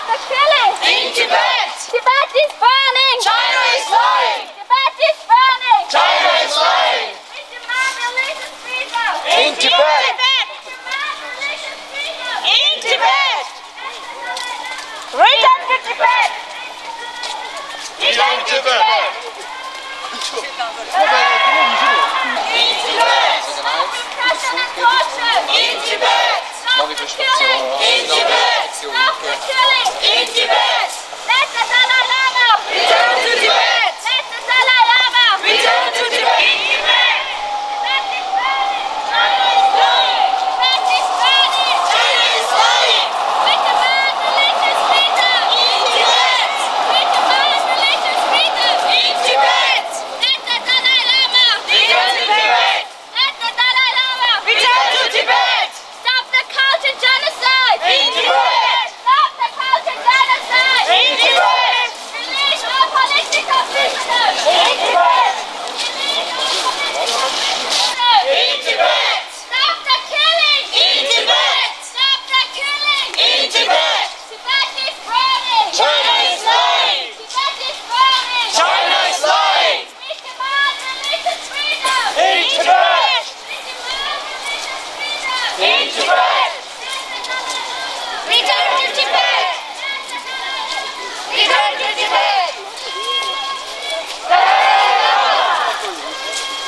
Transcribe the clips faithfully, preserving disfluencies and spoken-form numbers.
The killing. In Tibet. Tibet is burning. China is lying. Tibet is burning. China is lying. We demand religious freedom. In Tibet. We demand religious freedom. In Tibet. Return to Tibet. Return to Tibet. In Tibet. Stop repression and torture. In Tibet. Stop the killing. In Tibet. Stop the killing. In Tibet. Let the Dalai Lama. Return to Tibet. Let the Dalai Lama. Return to Tibet. In Tibet. Tibet is burning. China is lying. Tibet is burning. China is lying. We demand religious freedom. In Tibet. We demand religious freedom. In Tibet. Let the Dalai Lama. Return to Tibet. Let the Dalai Lama. Return to Tibet. Stop the culture genocide. In Tibet. Stop the culture genocide. In Tibet. Release all political prisoners. In Tibet. Release all political prisoners. In Tibet. Stop the killing. In Tibet. Stop the killing. In Tibet. Tibet is burning. China is lying. Tibet is burning. China is lying. We demand religious freedom. In Tibet. We demand religious freedom. In Tibet. Return to Tibet. Return to Tibet.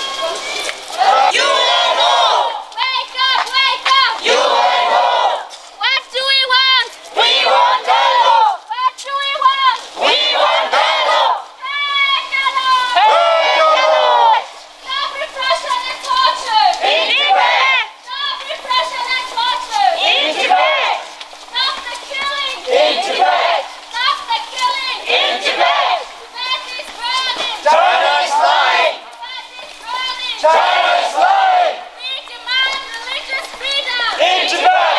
U N O. Wake up, wake up. U N O. What do we want? We want dialogue. What do we want? We want dialogue. Hey, dialogue. Hey, dialogue. Stop repression and torture. In Tibet. Stop repression and torture. In Tibet. Stop the killing. In Tibet. Stop the killing. In Tibet. Tibet is burning. China is lying. Tibet is burning. China is lying. We demand religious freedom. In Tibet.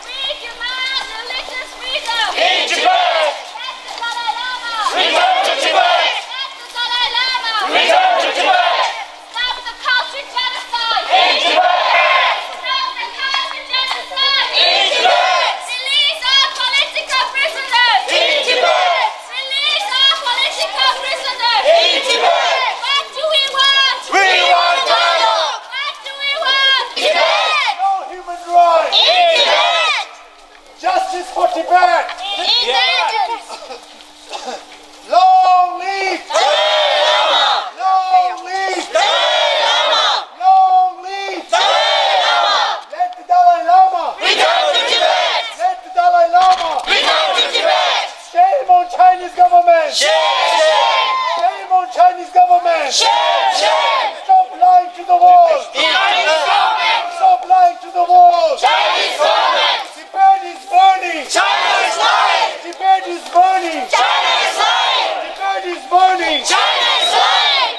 We demand religious freedom. In Tibet. Let the Dalai Lama. Return to Tibet. Let the Dalai Lama. Return to Tibet. Stop the culture genocide. In Tibet. Stop the culture genocide. In Tibet. Release all political prisoners. In Tibet. Release all political prisoners. In Tibet. What do we want? We want dialogue. What do we want? Tibet. No human rights. In Tibet. Justice for Tibet. In Tibet. Long live. Dalai Lama. Long live. Dalai Lama. Long live. Dalai Lama. Let the Dalai Lama. Return to Tibet. Let the Dalai Lama. Return to Tibet. Shame on Chinese government. Shame, shame. Shame on Chinese government. Shame, shame. Stop lying to the world. Chinese government. Stop lying to the world. Chinese government. Tibet is burning. China is lying. Tibet is burning. China is lying. Tibet is burning. China is lying.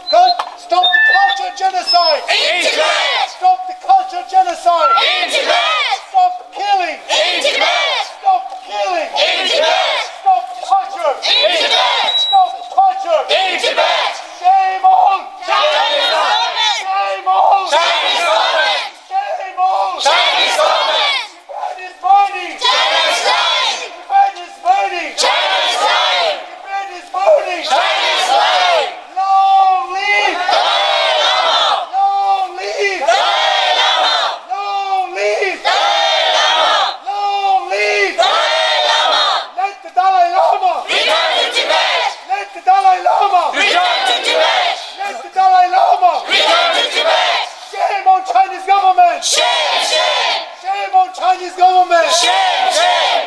Cul- Stop the culture genocide. In Tibet. Stop the culture genocide. In Tibet. Stop killing. In Tibet. Stop killing. In Tibet. Stop torture. In Tibet. Stop torture. In Tibet. Shame on. Chinese government. Shame on. Chinese government. Shame on. Chinese government. Tibet is burning. China is lying. Tibet is burning. China is lying. Tibet is burning. China is lying. Long live. Dalai Lama. Long live. Dalai Lama. Long live. Dalai Lama. Long live. Dalai Lama. Let the Dalai Lama. Return to Tibet. Let the Dalai Lama. Return to Tibet. Let the Dalai Lama. Return to Tibet. Shame on Chinese government. Shame, shame. Shame on Chinese government. Shame, shame.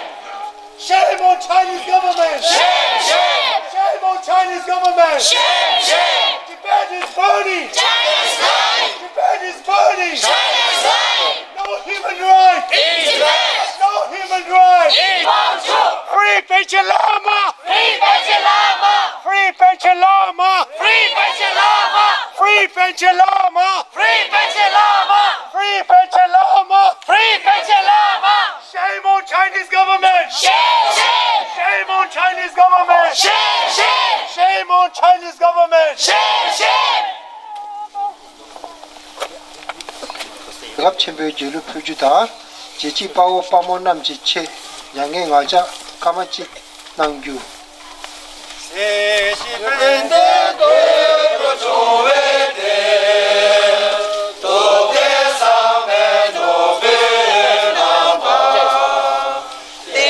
Shame on Chinese government. Shame, shame. Shame on Chinese government. Shame, shame. Tibet is burning. China is lying. Tibet is burning. China is lying. No human rights. In Tibet. No human rights. In Tibetan. Free Panchen Lama. Free Panchen Lama. Free Panchen Lama. Free Panchen Lama. Free Panchen Lama. Free Panchen Lama. Free Panchen Lama. Free Panchen Lama. Shame on Chinese government. Shame, shame. Shame on Chinese government. Shame, shame. Shame on Chinese government. Shame, shame. རབ་ཆེན་པོའི་རྒྱལ་གླུ་ཕུལ་རྒྱུ་དང་། རྒྱལ་གཅེས་དཔའ་བོ་དཔའ་མོ་རྣམས་ཀྱི་ཆེད་མྱ་ངན་ངག་བཅད་ སྐར་མ་གཅིག་གནང་རྒྱུ། སྲས་ཞིག་དཔལ་ལྡན་དོན་གྲུབ་བྱུང་བའི་དེ། རྟོག་གེ་བསམ་པའི་འགྲོ་བའི་རྣམ་པ། བསྟན་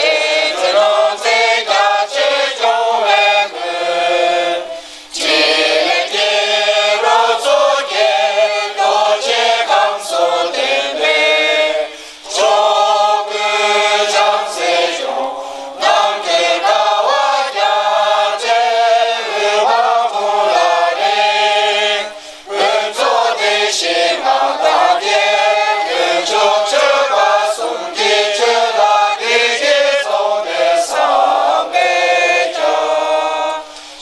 འགྲོའི་ལོངས་སྤྱོད་རྒྱ་ཆེར་སྐྱོང་བའི་མགོན། ཕྲིན་ལས་ཀྱི་རོ་མཚོ་རྒྱས། རྡོ་རྗེ་སྒང་སུ་བརྟན་པའི། ཕྱོགས་ཀུན་བྱང་སེམས་སྐྱོང་། ནམ་མཁའི་ཀ་བ་རྒྱ་ཆེར། འོད་དཔག་ཀུན་ལ་རེག། དཀོན་མཆོག་བདེ་གཤེགས་ངག་དང་ལྡན། དཀོན་མཆོག་མཆོད་པ་གསུམ་གྱི་མཆོད་བདག་བདེ་དགེ་ཚོགས་ལྡན་བསམ་པས་ཀྱང་།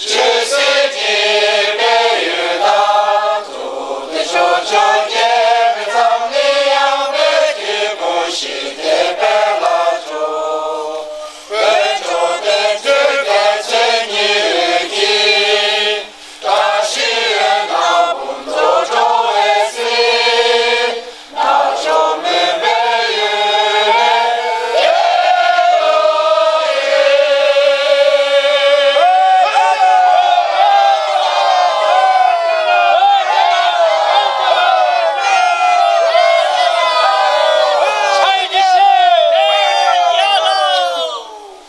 ཆོས་སྲིད་གཉིས་པའི་ཡུལ་དང་། ཐུབ་བསྟན་ཕྱོགས་བཅུར་རྒྱས་པའི་མཚམས་ནས། ཡངས་པའི་གི་ཀུན་གཞི་བདེ་བའི་ལ་འཇུག་དཀོན་མཆོག་བསྟན་འགྲོའི་རྒྱལ་མཚན་ཉི་འོད་ཀྱིས། བཀྲ་ཤིས་འོད་སྣང་འབུམ་ཚོགས་འཕྲོ་བའི་ཚེ། ནག་ཕྱོགས་མུན་པའི་ཡུལ་ནས། དེ་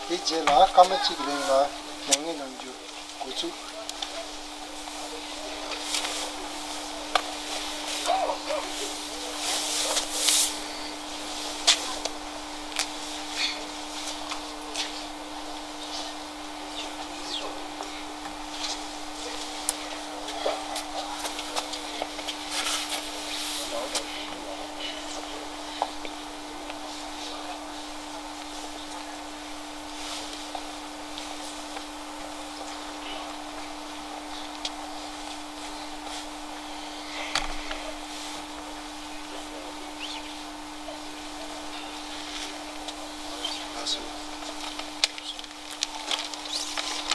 རྗེས་ལ་སྐར་མ་གཅིག་རིང་ལ་མྱ་ངན་ལམ་འཇུག་འགོ་ཚུགས།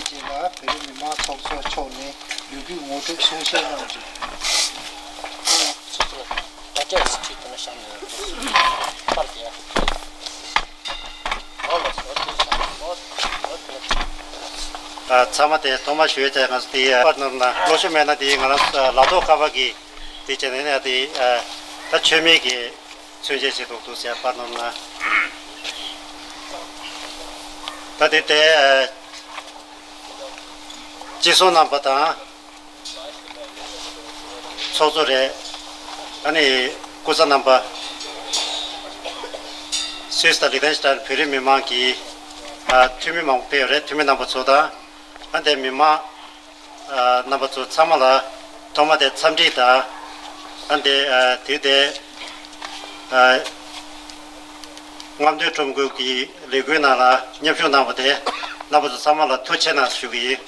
རྗེས་ལ་བོད་རིགས་མི་མང་ཚོགས་གཙོ་མཆོག་ནས་ལོ་རྒྱུས་ངོ་སྤྲོད་གསུང་བཤད་གནང་རྒྱུ། ཚོགས་གཙོ་ད་ལྟ་ཁྲིད་དུ་ན་བཤམས་ནས་པར་དེ། ཨ། ཚང་མ་དེ་ཐོག་མ་ཞུས་ཏེ་ང་ཚོ་དེ་པར་ནོར་ན་ལོ་ཤུ་མེད་ན་དེ་ང་རང་ལ་ཐོག་ཁ་བ་གི་དེ་བྱས་ནས་ནས་དེ་ད་མཆོད་མེ་གི་མཚོན་བྱེད་བྱེད་ཐོག་ཏུ་ཟེར་པར་ནོར་ན། ད་དེ་དེ་སྤྱི་ཚོགས་རྣམ་པ་དང་། ཚོགས་གཙོ་རེད། ཨ་ནི་སྐུ་ཚབ་རྣམ་པ། སུད་སི་དང་ལི་ཐན་སི་ཐན་བོད་རིགས་མི་མང་གི་ཨ་འཐུས་མི་མང་པོ་ཕེབས་ཡོད་རེད། འཐུས་མི་རྣམ་པ་ཚོ་དང་། ཨ་ནི་མི་མང་ཨ་རྣམ་པ་ཚོ་ཚང་མ་ལ་ཐོག་མ་དེ་འཚམས་འདྲི་དང་། ཨ་ནི་ཨ་དེ་དེ་ཨ་རྔམ་སྟོན་ཁྲོམ་སྐོར་གྱི་ལས་འགུལ་ནང་ལ་མཉམ་ཞུགས་གནང་བ་དེ་རྣམ་པ་ཚོ་ཚང་མ་ལ་ཐུགས་རྗེ་ཆེ་གནང་ཞུ་གི་ཡིན།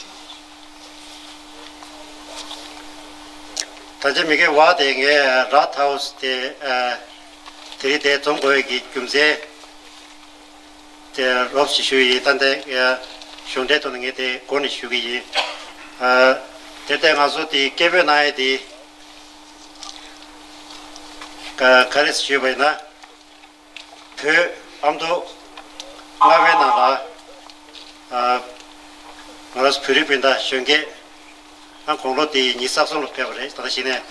ད་ཆ་མི་སྒེར་བ་དེ་ངས་རག་ཐའོ་སི་དེ་ཨ་དེ་རིང་དེ་འཛོམས་དགོས་ཀྱི་རྒྱུ་མཚན་དེ་རོབ་ཞིག་ཞུ་ཡི། ད་ལྟ་ཨ་གཞུང་འབྲེལ་ཐོག་ནས་ངས་དེ་འགོ་ནས་ཞུ་གི་ཡིན། ཨ་དེ་ལྟ་ང་ཚོ་དེ་སྐད་འབོད་གནང་ཡས་དེ་ག་ག་རེ་ཞུས་པ་ཡིན་ན། བོད་ཨ་མདོ་རྔ་བའི་ནང་ལ་ཨ་ང་རང་ཚོ་བོད་རིགས་སྤུན་ཟླ་གཞོན་སྐྱེས་ཨ་དགུང་ལོ་དེ་ཉི་ཤུ་རྩ་གསུམ་ལ་ཕེབས་པ་རེད། ད་ལྟ་གཞི་ནས་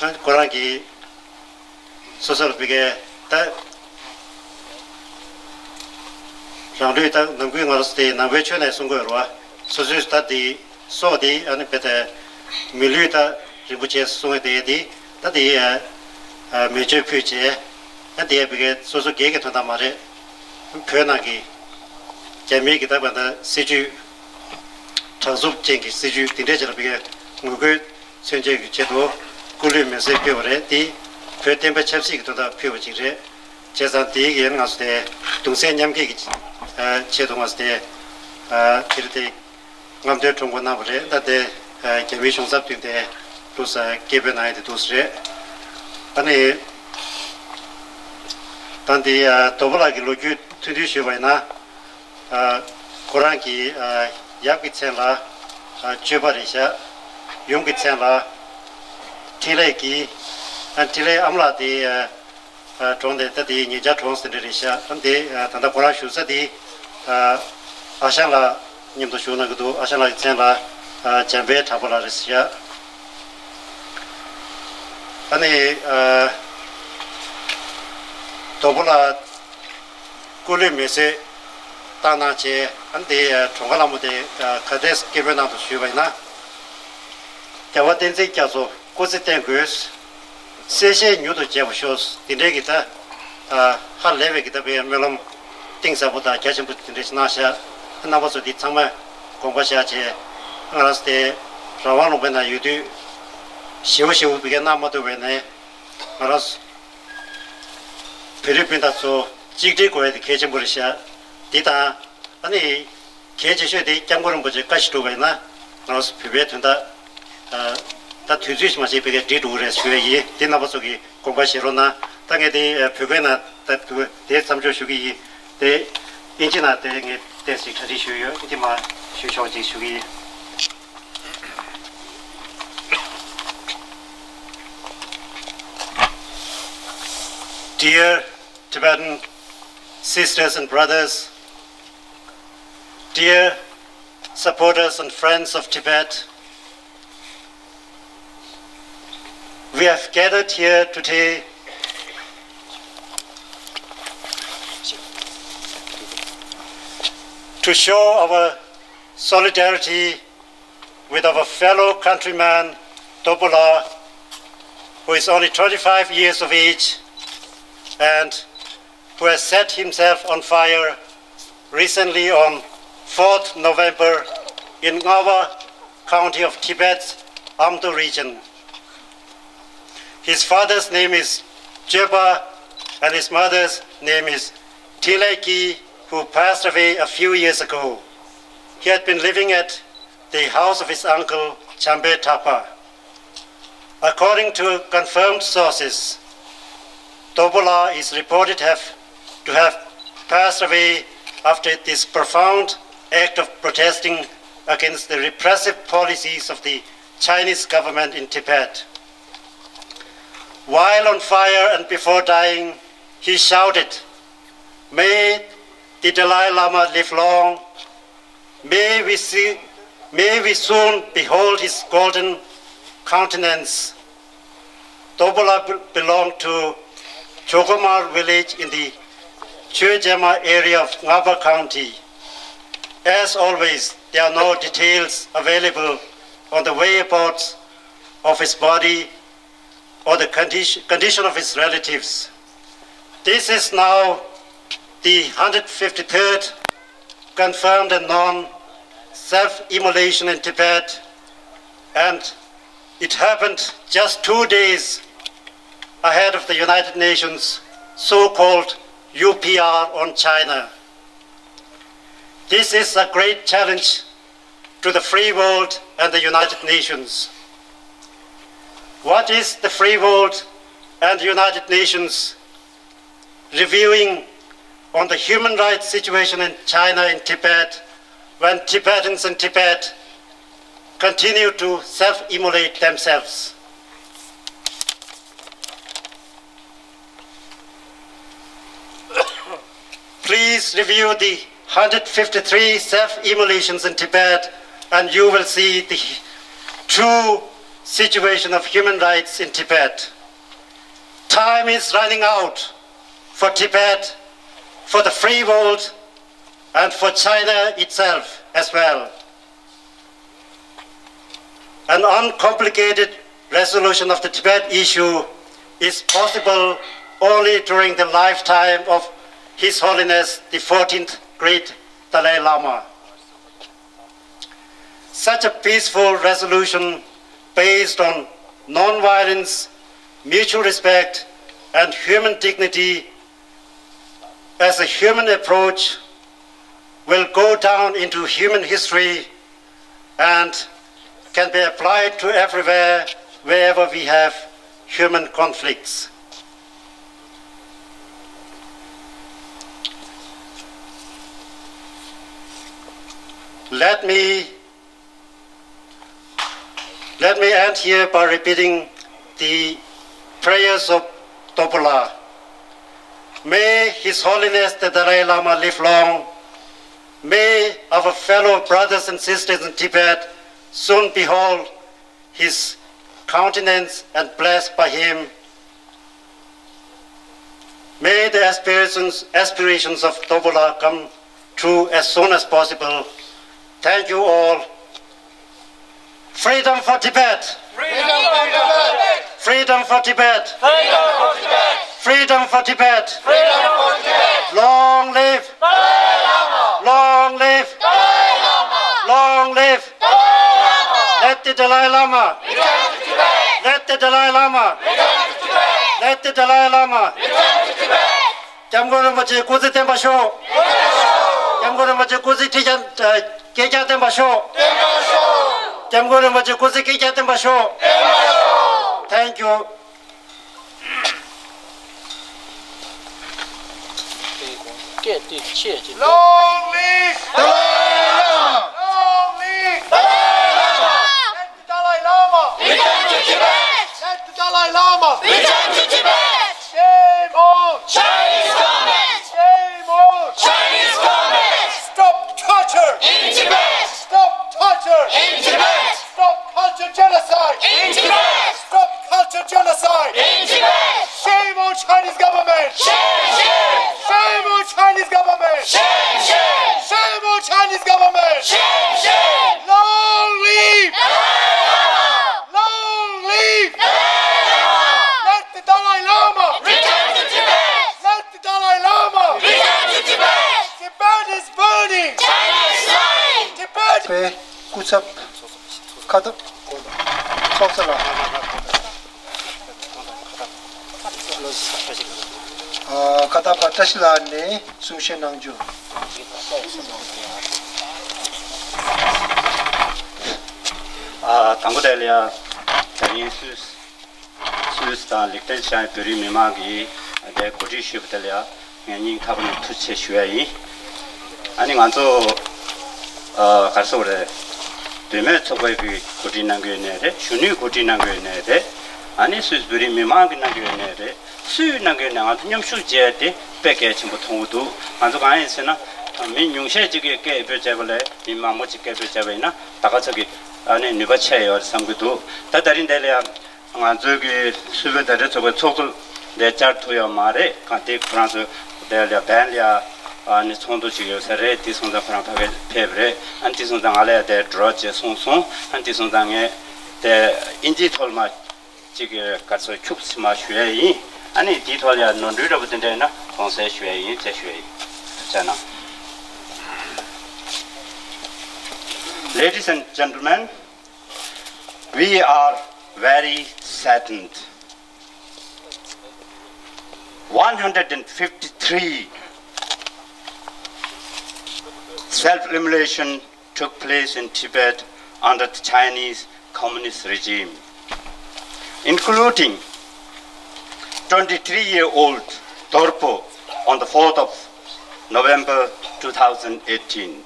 ཨ་ཁོ་རང་གིས་སོ་སོ་ལ་ཕ་གིའི་ད་རང་ལུས་ད་ནམ་རྒྱུན་ང་རང་ཚོ་དེ་ནང་པའི་ཆོས་ནས་གསུང་གི་ཡོད་རེད་བ། སོ་སོའི་ད་དེ་སྲོག་དེ་ཨ་ནི་བེ་ད་མི་ལུས་ད་རིན་པོ་ཆེ་གསུང་ཡ་དེ་དེ་ད་དེ་ཨ་མེ་མཆོད་ཕུལ་བྱས། ད་དེ་བི་གའི་སོ་སོ་སྒེར་གྱི་དོན་དག་མ་རེད། བོད་ནང་གི་རྒྱ་མིའི་གི་ད་བ་ད་སྲིད་ཇུས་དྲང་སྲོང་ཅན་གྱི་སྲིད་ཇུས་དེ་འདྲས་ཅིག་ལ་བི་གའི་ངོ་རྒོལ་མཚོན་བྱེད་ཀྱི་ཆེད་དུ་སྐུ་ལུས་མེ་སྲེག་ཕུལ་བ་རེད། དེ་བོད་བསྟན་པ་ཆབ་སྲིད་ཀྱི་དོན་དག་ཕུལ་བ་ཅིག་རེད། བྱས་ཙང་དེའི་གི་ང་ཚོ་དེ་གདུང་སེམས་མཉམ་སྐྱེད་ཀྱི་ཆེད་དུ་ང་ཚོ་དེ་དེ་རིང་དེ། རྔམ་སྟོན་ཁྲོམ་སྐོར་གནང་བ་རེད། ད་དེ་རྒྱ་མིའི་གཞུང་ཚབ་མདུན་དེ་འདུག་ས་སྐད་འབོད་གནང་ཡས་དེ་འདུག་ས་རེད། ཨ་ནི་ད་འདི་དོལ་པོ་ལགས་ཀྱི་ལོ་རྒྱུས་ཐུང་ཐུང་ཞུས་པ་ཡིན་ན། ཁོ་རང་གི་ཡབ་ཀྱི་མཚན་ལ་གཅོད་པ་རེད་ཤག་ཡུམ་གྱི་མཚན་ལ་འཕྲིན་ལས་ཀྱི་འཕྲིན་ལས་ཨ་མ་ལགས་དེ། གྲོངས་ཏེ་ད་དེ་ཉེ་ཆར་གྲོངས་ཟིན་འདྲ་རེད་ཤག་ཨ་ནི་དེ་ད་ལྟ་ཁོ་རང་བཞུགས་ས་དེ་ ཨ་ཨ་ཞང་ལགས་མཉམ་དུ་བཞུགས་གནང་གི་འདུག་ཨ་ཞང་ལགས་ཀྱི་མཚན་ལ་ཨ་འཇམ་དཔལ་གྲགས་པ་ལགས་རེད་ཟེར་ཡ། ཨ་ནི་ཨ་དོ་པོ་ལགས་སྐུ་ལུས་མེ་གསོད་བཏང་གནང་བྱས། ཨ་ནི་དེ་གྲོངས་ཁ་ལྷ་མོ་དེ་ཨ་ག་འདྲས་སྐད་འབོད་གནང་འདུག་ཞུས་པ་ཡིན་ན། རྒྱལ་བ་བསྟན་འཛིན་རྒྱ་མཚོ་སྐུ་ཚེ་བརྟན་དགོས། གསལ་བཤད་མྱུར་དུ་བྱས་པར་ཤོག་འདི་འདྲའི་གི་ད་ཨ་ཧ་ལས་པའི་གི་ད་བའི་སྨོན་ལམ་གཏིང་ཟབ་པོ་དང་རྒྱ་ཆེན་པོ་དེ་འདྲ་ཞིག་གནང་ཤག་རྣམ་པ་ཚོ་འདི་ཚང་མ་དགོངས་པ་བཞག་བྱས། ང་རང་ཚོ་དེ་རང་དབང་ལུང་པའི་ནང་ཡོད་དུས་ཞེ་པོ་ཞེ་པོ་བི་གའི་གནང་མ་ཐུབ་པས་ནས། ང་རང་ཚོ་བོད་རིགས་སྤུན་ཟླ་ཚོ་གཅིག་སྒྲིལ་དགོས་ཡ་དེ་གལ་ཆེན་པོ་རེད་ཤག་འདི་དང་ཨ་ནི་གལ་ཆེ་ཤོས་དེ་སྐྱབས་མགོན་རིན་པོ་ཆེ་བཀའ་བཞིན་སྒྲུབ་པ་ཡིན་ན། ང་རང་ཚོ་བོད་པའི་དོན་དག་ཨ་ད་དུས་ཚོད་ཞིག་མ་བྱས་པའི་ག་འགྲིག་འགྲོ་གི་རེད་ཞུ་ཡ་ཡིན། དེ་རྣམ་པ་ཚོ་གིས་དགོངས་པ་བཞེས་རོགས་གནང་། ད་ངས་དེ་ཨ་བོད་སྐད་ནང་ད་དེ་མཚམས་འཇོག་ཞུ་གི་ཡིན། དེ་ཨིན་ཇི་ནང་དེ་ངས་ཏོག་ཙམ་གྲ་སྒྲིག་ཞུས་ཡོད། ཨིན་ཇི་མ་ཞུ་ཆོག་ཅིག་ཞུ་གི་ཡིན། Dear Tibetan sisters and brothers, dear supporters and friends of Tibet, we have gathered here today to show our solidarity with our fellow countryman Topola, who is only twenty-five years of age and who has set himself on fire recently on fourth November in Ngawa County of Tibet's Amdo region. His father's name is Jeba and his mother's name is Tileki, who passed away a few years ago. He had been living at the house of his uncle Chambe Thapa. According to confirmed sources, Tobola is reported have, to have passed away after this profound act of protesting against the repressive policies of the Chinese government in Tibet. While on fire and before dying, he shouted, "May the Dalai Lama live long. May we see, may we soon behold his golden countenance." Tobola be-, belonged to Chogomar village in the Chojema area of Ngaba County. As always, there are no details available on the whereabouts of his body or the condition, condition of his relatives. This is now the hundred fifty-third confirmed and known self-immolation in Tibet, and it happened just two days ahead of the United Nations so-called U P R on China. This is a great challenge to the free world and the United Nations. What is the free world and United Nations reviewing on the human rights situation in China and Tibet when Tibetans in Tibet continue to self-immolate themselves? Please review the hundred fifty-three self-immolations in Tibet, and you will see the true situation of human rights in Tibet. Time is running out for Tibet, for the free world, and for China itself as well. An uncomplicated resolution of the Tibet issue is possible only during the lifetime of His Holiness the fourteenth Great Dalai Lama. Such a peaceful resolution based on non-violence, mutual respect, and human dignity as a human approach will go down into human history and can be applied to everywhere, wherever we have human conflicts. Let me, let me end here by repeating the prayers of Topola. May His Holiness the Dalai Lama live long. May our fellow brothers and sisters in Tibet soon behold his countenance and blessed by him. May the aspirations, aspirations of Tobola come true as soon as possible. Thank you all. Freedom for Tibet! Freedom for Tibet! Freedom for Tibet! Freedom for Tibet! Freedom for Tibet! Long live! Dalai Lama! Long live! Dalai Lama! Long live! Dalai Lama! Let the Dalai Lama! Return to Tibet! Let the Dalai Lama! Return to Tibet! Let the Dalai Lama! Return to Tibet! སྐྱབས་མགོན་རིན་པོ་ཆེ་སྐུ་ཚེ་བརྟན་པར་ཤོག་སྐྱབས་མགོན་རིན་པོ་ཆེ་སྐུ་ཚེ་ཁྲི་བརྒྱ་ཨ། བསྐལ་བརྒྱར་བརྟན་པར་ཤོག་སྐྱབས་མགོན་རིན་པོ་ཆེ་སྐུ་ཚེ་བསྐལ་བརྒྱར་བརྟན་པར་ཤོག Thank you. སྐད་དེ་ཆེ་ཆེ། Long live! Dalai Lama! Long live! Dalai Lama! Let the Dalai Lama! Return to Tibet! Let the Dalai Lama! Return to Tibet! Shame on Chinese government! Shame on Chinese government! Stop torture in Tibet! Stop torture in Tibet! Stop culture genocide in Tibet! Stop culture genocide in Tibet! Shame on Chinese government! Shame, shame! Shame on Chinese government! Shame, shame! Shame on Chinese government! Shame, shame! Long live! Dalai Lama! Long live! Dalai Lama! Let the Dalai Lama! Return to Tibet! Let the Dalai Lama! Return to Tibet! Tibet is burning! China is lying! Tibet པའི་སྐུ་ཚབ་ཁ་བཏབ་ཚོགས་གཙོ་ལགས། ཨ། ཁ་བཏབ་པ་བཀྲ་ཤིས་ལགས་ནས་གསུང་བཤད་གནང་རྒྱུ། ཨ། དང་པོ་དེ་ལ་ཡ། ད་རིང་སུད། སུད་སི་དང་ལིག་ཏེན་ཤི་ཏའིན་བོད་རིགས་མི་མང་གིས་དེ་གོ་སྒྲིག་ཞུས་པ་དེ་ལ་ཡ། ངས་སྙིང་ཐག་པ་ནས་ཐུགས་རྗེ་ཆེ་ཞུ་ཡ་ཡིན། ཨ་ནི་ང་ཚོ། ཨ། ག་རེ་ཟེར་དགོས་རེད། བུད་མེད་ཚོགས་པའི་གི་གོ་སྒྲིག་གནང་གི་ཡོད་ནའི་རེད། གཞོན་ནུའི་གོ་སྒྲིག་གནང་གི་ཡོད་ནའི་རེད། ཨ་ནི་སུད་སི་བོད་རིགས་མི་མང་གིས་གནང་གི་ཡོད་ནའི་རེད། སུས་གནང་གི་ཡོད་ནའི་ང་ཚོ་མཉམ་ཞུགས་བྱས་ཏེ་དཔེ་གལ་ཆེན་པོ་མཐོང་གི་འདུག་ང་ཚོ་གང་ཡིན་ཟེར་ན། མི་ཉུང་ཤས་ཅིག་གིས་སྐད་འབོད་བྱས་པ་ལས་མི་མང་པོ་ཅིག་སྐད་འབོད་བྱས་པ་ཡིན་ན་ད་ག་ཚོད་ཀྱི་ཨ་ནི་ནུས་པ་ཆེ་ཡོད་རེད་བསམ་གྱི་འདུག་ད་ད་རིང་འདི་ལ་ཡང་། ང་ཚོའི་གི་སུད་བོད་མཛའ་འབྲེལ་ཚོགས་པའི་ཚོགས་གཙོ་འདིར་བཅར་ཐུབ་ཡོད་མ་རེད། གང་ལྟར་ཁོ་རང་ཚོ་འདིར་ལ་བན་ལ་ཨ་ནི་ཚོགས་འདུ་ཅིག་ཡོད་ས་རེད། དེ་སོང་ཙང་ཁོ་རང་ཕ་གིར་ཕེབས་རེད། ཨ་ནི་དེ་སོང་ཙང་ང་ལ་ཡ་དེར་འགྲོ་རོགས་བྱེད་གསུངས་སོང་། ཨ་ནི་དེ་སོང་ཙང་ངས་དེ་ཨིན་ཇིའི་ཐོག་ལ་མ་ཅིག་ག་ཚོད་ཁྱུག་ཙམ་མ་ཞུ་ཡ་ཡིན། ཨ་ནི་དེའི་ཐོག་ལ་ཡ་ནོར་འཁྲུལ་འདྲ་པོ་དེ་འདྲ་ཡིན་ན་དགོངས་སེལ་ཞུ་ཡ་ཡིན། ཅེས་ཞུ་ཡ་ཡིན། ཅེས་ན། Ladies and gentlemen, we are very saddened. One hundred fifty-three self-immolation took place in Tibet under the Chinese communist regime, including twenty-three-year-old Dorpo on the fourth of November two thousand eighteen.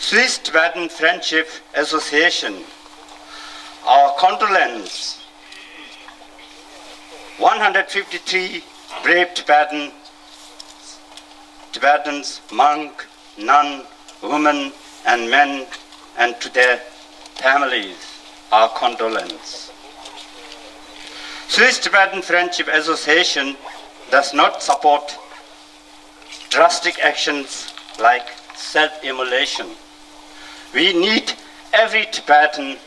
Swiss Tibetan Friendship Association, our condolence. One hundred fifty-three brave Tibetan, Tibetans, monk, nun, women, and men, and to their families, our condolence. Swiss Tibetan Friendship Association does not support drastic actions like self-immolation. We need every Tibetan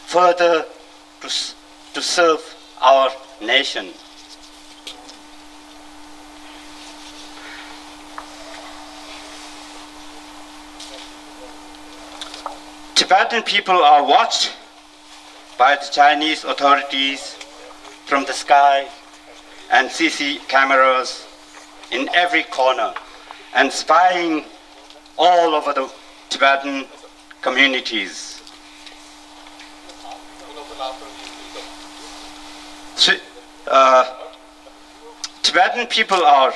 further to, s- to serve our nation. Tibetan people are watched by the Chinese authorities from the sky and C C cameras in every corner and spying all over the Tibetan communities. Ti- uh, Tibetan people are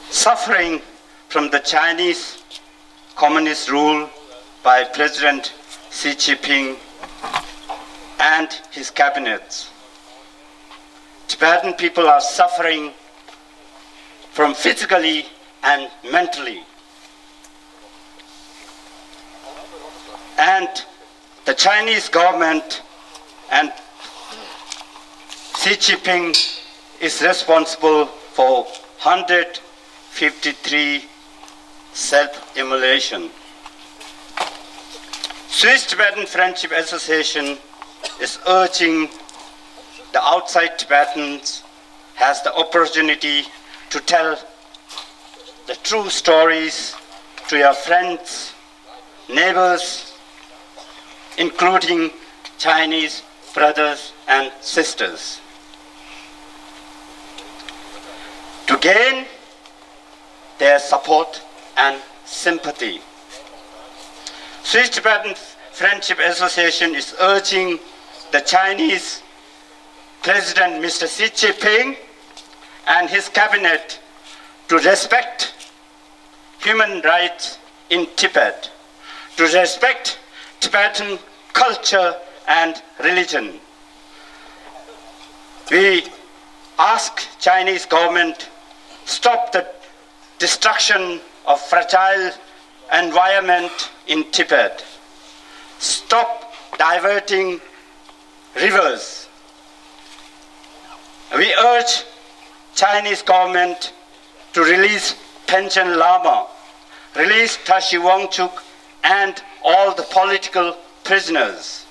suffering from the Chinese communist rule by President Xi Jinping and his cabinets. Tibetan people are suffering from physically and mentally. And the Chinese government and Xi Jinping is responsible for hundred fifty-three self-immolation. Swiss Tibetan Friendship Association is urging the outside Tibetans has the opportunity to tell the true stories to your friends, neighbors, including Chinese brothers and sisters, to gain their support and sympathy. Swiss Tibetan Friendship Association is urging the Chinese President Mister Xi Jinping and his cabinet to respect human rights in Tibet, to respect Tibetan culture and religion. We ask Chinese government stop the destruction of fragile environment in Tibet. Stop diverting rivers. We urge Chinese government to release Panchen Lama, release Tashi Wangchuk and all the political prisoners.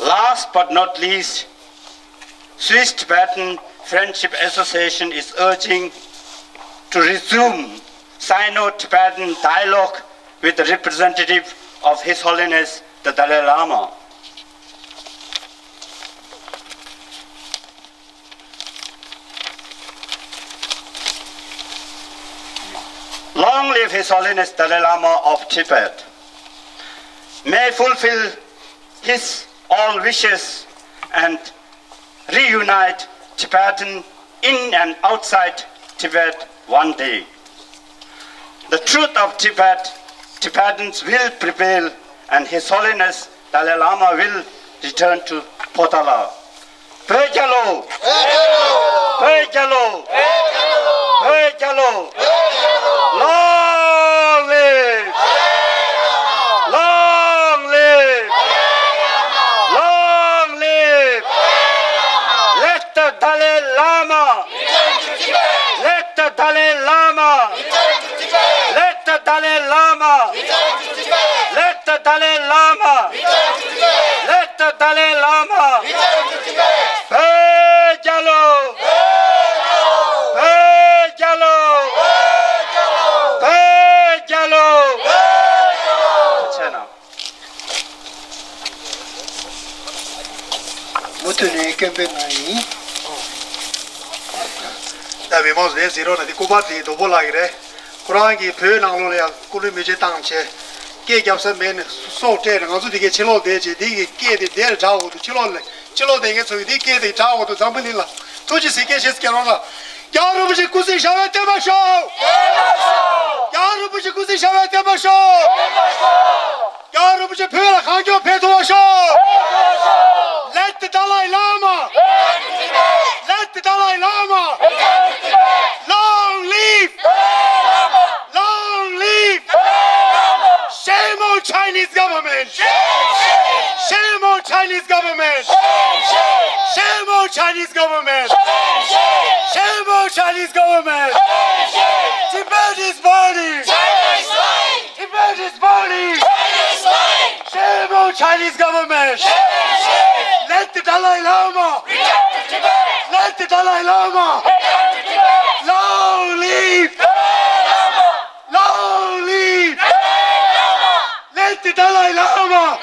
Last but not least, Swiss Tibetan Friendship Association is urging to resume Sino-Tibetan dialogue with the representative of His Holiness the Dalai Lama. Long live His Holiness Dalai Lama of Tibet. May fulfill his all wishes and reunite Tibetan in and outside Tibet one day. The truth of Tibet, Tibetans will prevail and His Holiness Dalai Lama will return to Potala. བོད་རྒྱལ་ལོ། བོད་རྒྱལ་ལོ། བོད་རྒྱལ་ལོ། Long live! Long live! Long live! Let the Dalai Lama! Let the Dalai Lama! Let the Dalai Lama! Let the Dalai Lama! Let the Dalai Lama! བོད་རྒྱལ་ལོ། བོད་རྒྱལ་ལོ། བོད་རྒྱལ་ལོ། ཆེ་ན། མུ་མཐུད་ནས་སྐད་འབོད་གནང་ཡིན། ད་མི་མང་ཚོ་དེ་ཟེར་རོགས་ན་དེ་སྐུ་པར་དེ་རྡོ་པོ་ལགས་ཀྱི་རེད། ཁོ་རང་གིས་བོད་ནང་ལོགས་ལ་ཡང་སྐུ་ལུས་མེ་མཆོད་བཏང་བྱས། སྐད་རྒྱབ་ས་མེད་ནས་སྲོག་སྤྲད་ནས་ང་ཚོ་དེ་གའི་ཕྱི་ལོགས་བསྡད་བྱས་དེ་གི་སྐད་དེ་དེར་གྲགས་འོག་ཏུ་ཕྱི་ལོགས་ལ་ཕྱི་ལོགས་བསྡད་མཁན་ཚོ་གི་དེ་སྐད་དེ་གྲགས་འོག་ཏུ་འཛམ་བུ་གླིང་ལ་ཐུགས་རྗེ་གཟིགས་སྐད་བཤད་སྐད་རོགས་ལ། རྒྱལ་བ་རིན་པོ་ཆེ་སྐུ་ཚེ་ཞབས་པད་བརྟན་པར་ཤོག་རྒྱལ་བ་རིན་པོ་ཆེ་སྐུ་ཚེ་ཞབས་པད་བརྟན་པར་ཤོག་རྒྱལ་བ་རིན་པོ་ཆེ་བོད་ལ་གང་མགྱོགས་ཕེབས་ཐུབ་པར་ཤོག Let the Dalai Lama! Let the Dalai Lama! Long live! Long live! Shame on Chinese government! Shame on Chinese government! Shame on Chinese government! Shame on Chinese government! Tibet is burning! Tibet is burning! Shame on Chinese government! Let the Dalai Lama! Let the Dalai Lama! Long live! Long live! Let the Dalai Lama!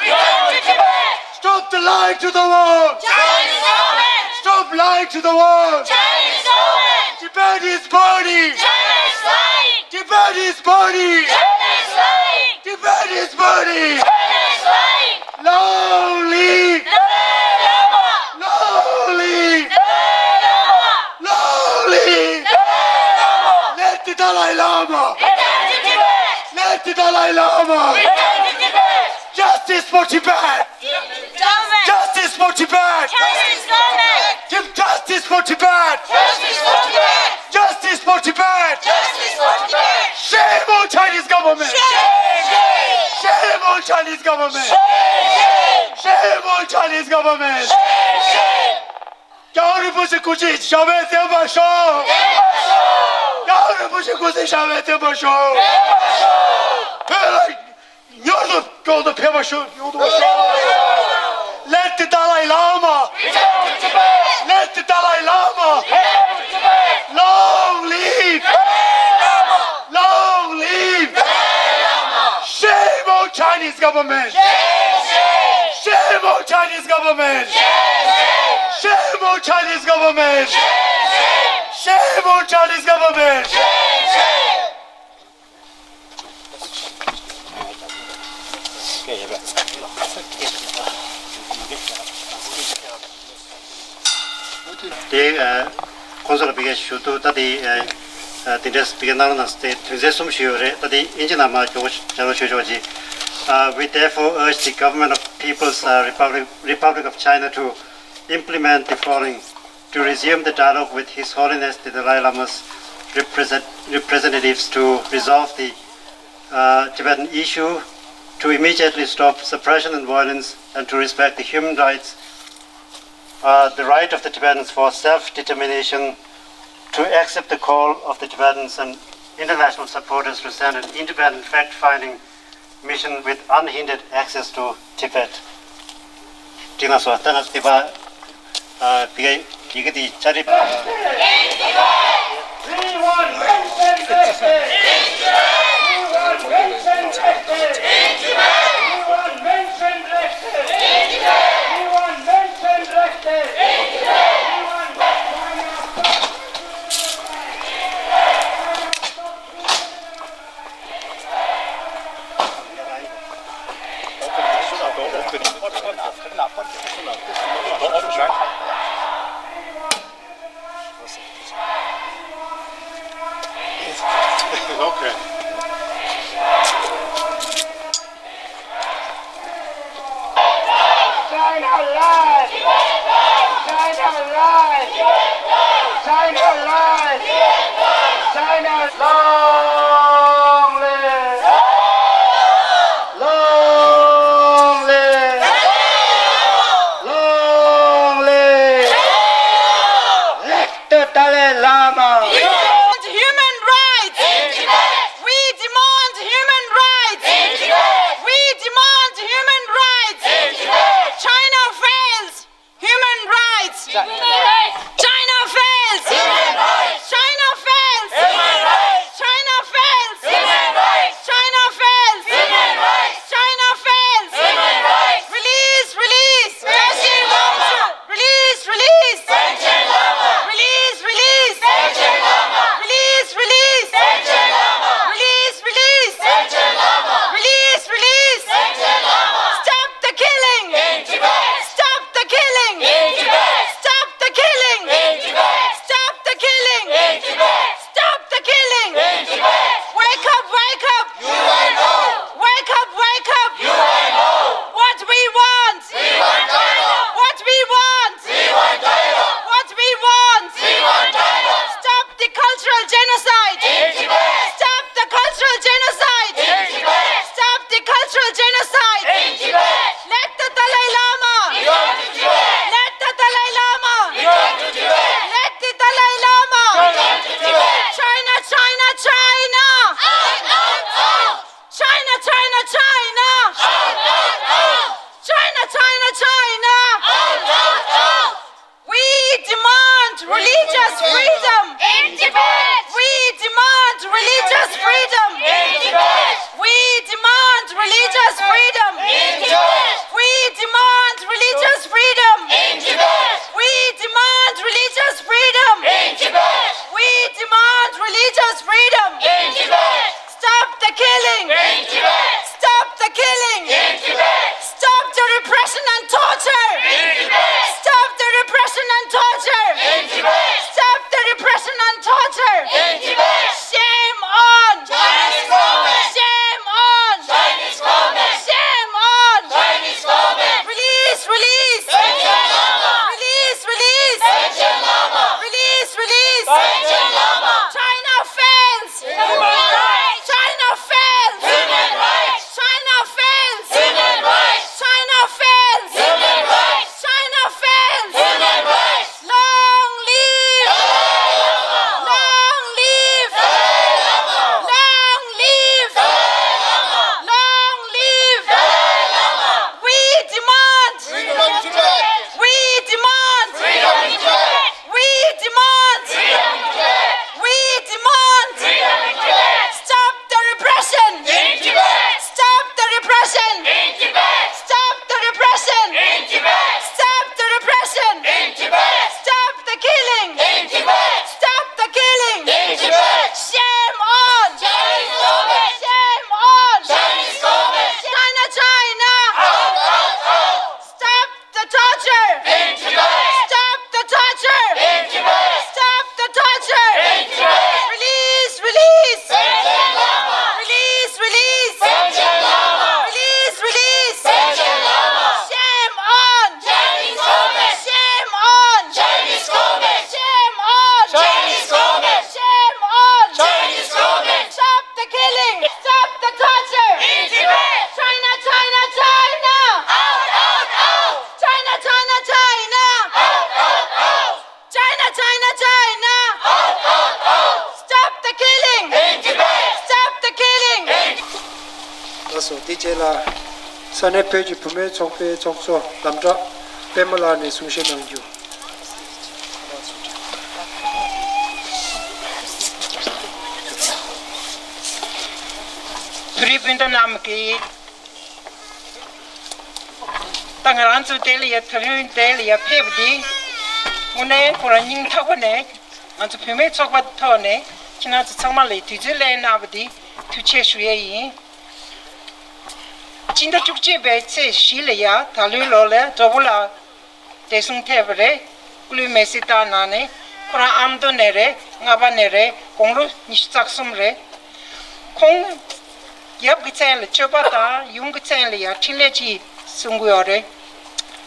Stop the lie to the world! Chinese government! Stop lying to the world! Chinese government! Tibet is burning! China is lying! Tibet is burning! China is lying! Tibet is burning! China is lying! Long live! Dalai Lama! Long live! Dalai Lama! Long live! Dalai Lama! Let the Dalai Lama! Return to Tibet! Let the Dalai Lama! Return to Tibet! Justice for Tibet! Government! Justice for Tibet! Justice government! Give justice for Tibet! Justice for Tibet! Shame on Chinese government. རྒྱལ་བ་རིན་པོ་ཆེ་སྐུ་ཕྱྭ་ཞབས་པད་བརྟན་པར་ཤོག་རྒྱལ་བ་རིན་པོ་ཆེ་སྐུ་ཕྱྭ་ཞབས་པད་བརྟན་པར་ཤོག་བོད་ལ་མྱུར་དུ་གོང་དུ་ཕེབས་པར་ཤོག་ཡོང་དུ་ཤོག Let the Dalai Lama. Let the Dalai Lama. Long live. Long live. Shame on Chinese government. Shame on Chinese government. Shame on Chinese government. Shame on Chinese government. དེ་ཁོང་ཚོ་ལ་ཕ་གིར་ཞུ་དུས་ད་དེ་དེ་འདྲས་ཕ་གིར་གནང་རོགས་གནང་ཟེར་ཏེ་དོན་ཚན་གསུམ་ཞུས་ཡོད་རེད། ད་དེ་དབྱིན་ཇི་ནང་མར་མགྱོགས་པོ་སྦྱང་རོགས་ཞུ་ཆོག་ཅིག Uh, we therefore urge the government of People's uh, Republic, Republic of China to implement the following: to resume the dialogue with His Holiness the Dalai Lama's represent, representatives to resolve the uh, Tibetan issue, to immediately stop suppression and violence, and to respect the human rights, uh, the right of the Tibetans for self-determination, to accept the call of the Tibetans and international supporters to send an independent fact-finding mission with unhindered access to Tibet. ཅིག་ན་སོ་ད་ང་ཚོ་དེ་པ་ཨ་ཕ་གིའི་ཡི་གེ་དེ་ཅ་རི། We want mention justice. We want mention justice. We want mention justice. We want mention justice. We want Okay. China lies! China lies! China lies! China long live! Long live! Long live! Let the Dalai Lama! We demand human rights! We demand human rights! We demand human rights! China fails! Human rights! China fails! China fails! China fails! China fails! China fails! Release, release! Release, release! Release, release! Release, release! Release, release! Release, release! Stop the killing! Stop the killing! Stop the killing! Stop the killing! Stop the killing! Wake up, wake up! Wake up, wake up! What we want! What we want! What we want! Stop the cultural genocide! Stop the cultural genocide! Stop the cultural genocide! Let the Dalai Lama! Let the Dalai Lama! Let the Dalai Lama! China, China, China! China, China, China! China, China, China! We demand religious freedom! In Tibet! We demand religious freedom! In Tibet! We demand religious freedom! In Tibet! We demand religious freedom! In Tibet! We demand religious freedom! In Tibet! We demand religious freedom! In Tibet! Stop the killing! In Tibet! Stop the killing! In Tibet! Stop the repression and torture! In Tibet! Stop the repression and torture! In Tibet! Stop the repression and torture! In Tibet! Shame on! Chinese government! Shame on! Chinese government! Shame on! དེ་རྗེས་ལ་ས་གནས་བོད་ཀྱི་བུད་མེད་ཚོགས་པའི་ཚོགས་གཙོ་ལམ་གྲགས་པད་མ་ལགས་ནས་གསུང་བཤད་གནང་རྒྱུ། བོད་རིགས་སྤུན་ཟླ་རྣམས་ཀྱིས། ད་ང་རང་ཚོ་དེ་ལ་ཡ་ད་རིང་དེ་ལ་ཡ་ཕེབས་པ་འདི་དངོས་གནས་ཁོ་རང་སྙིང་ཐག་པ་ནས་ང་ཚོ་བུད་མེད་ཚོགས་པ་ཐོག་ནས་ཁྱེད་རང་ཚོ་ཚང་མ་ལ་དུས་ཚོད་ལེན་གནང་བ་འདི་ཐུགས་རྗེ་ཆེ་ཞུ་ཡས་ཡིན། སྤྱི་ཟླ་བཅུ་གཅིག་པའི་ཚེས་བཞི་ལ་ཡ་ད་ལོའི་ལོ་ལ་དོ་པོ་ལ་བདེ་སྲུང་ཐེབས་པ་རེད། སྐུ་ལུས་མེ་སྲེག་བཏང་གནང་ནས་ཁོ་རང་ཨ་མདོ་ནས་རེད། རྔ་པ་ནས་རེད། དགུང་ལོ་ཉི་ཤུ་རྩ་གསུམ་རེད། ཁོང་ཡབ་ཀྱི་མཚན་ལ་སྤྱོད་པ་དང་ཡུམ་གྱི་མཚན་ལ་ཡང་འཕྲིན་ལས་ཅིག་གསུང་གི་ཡོད་རེད།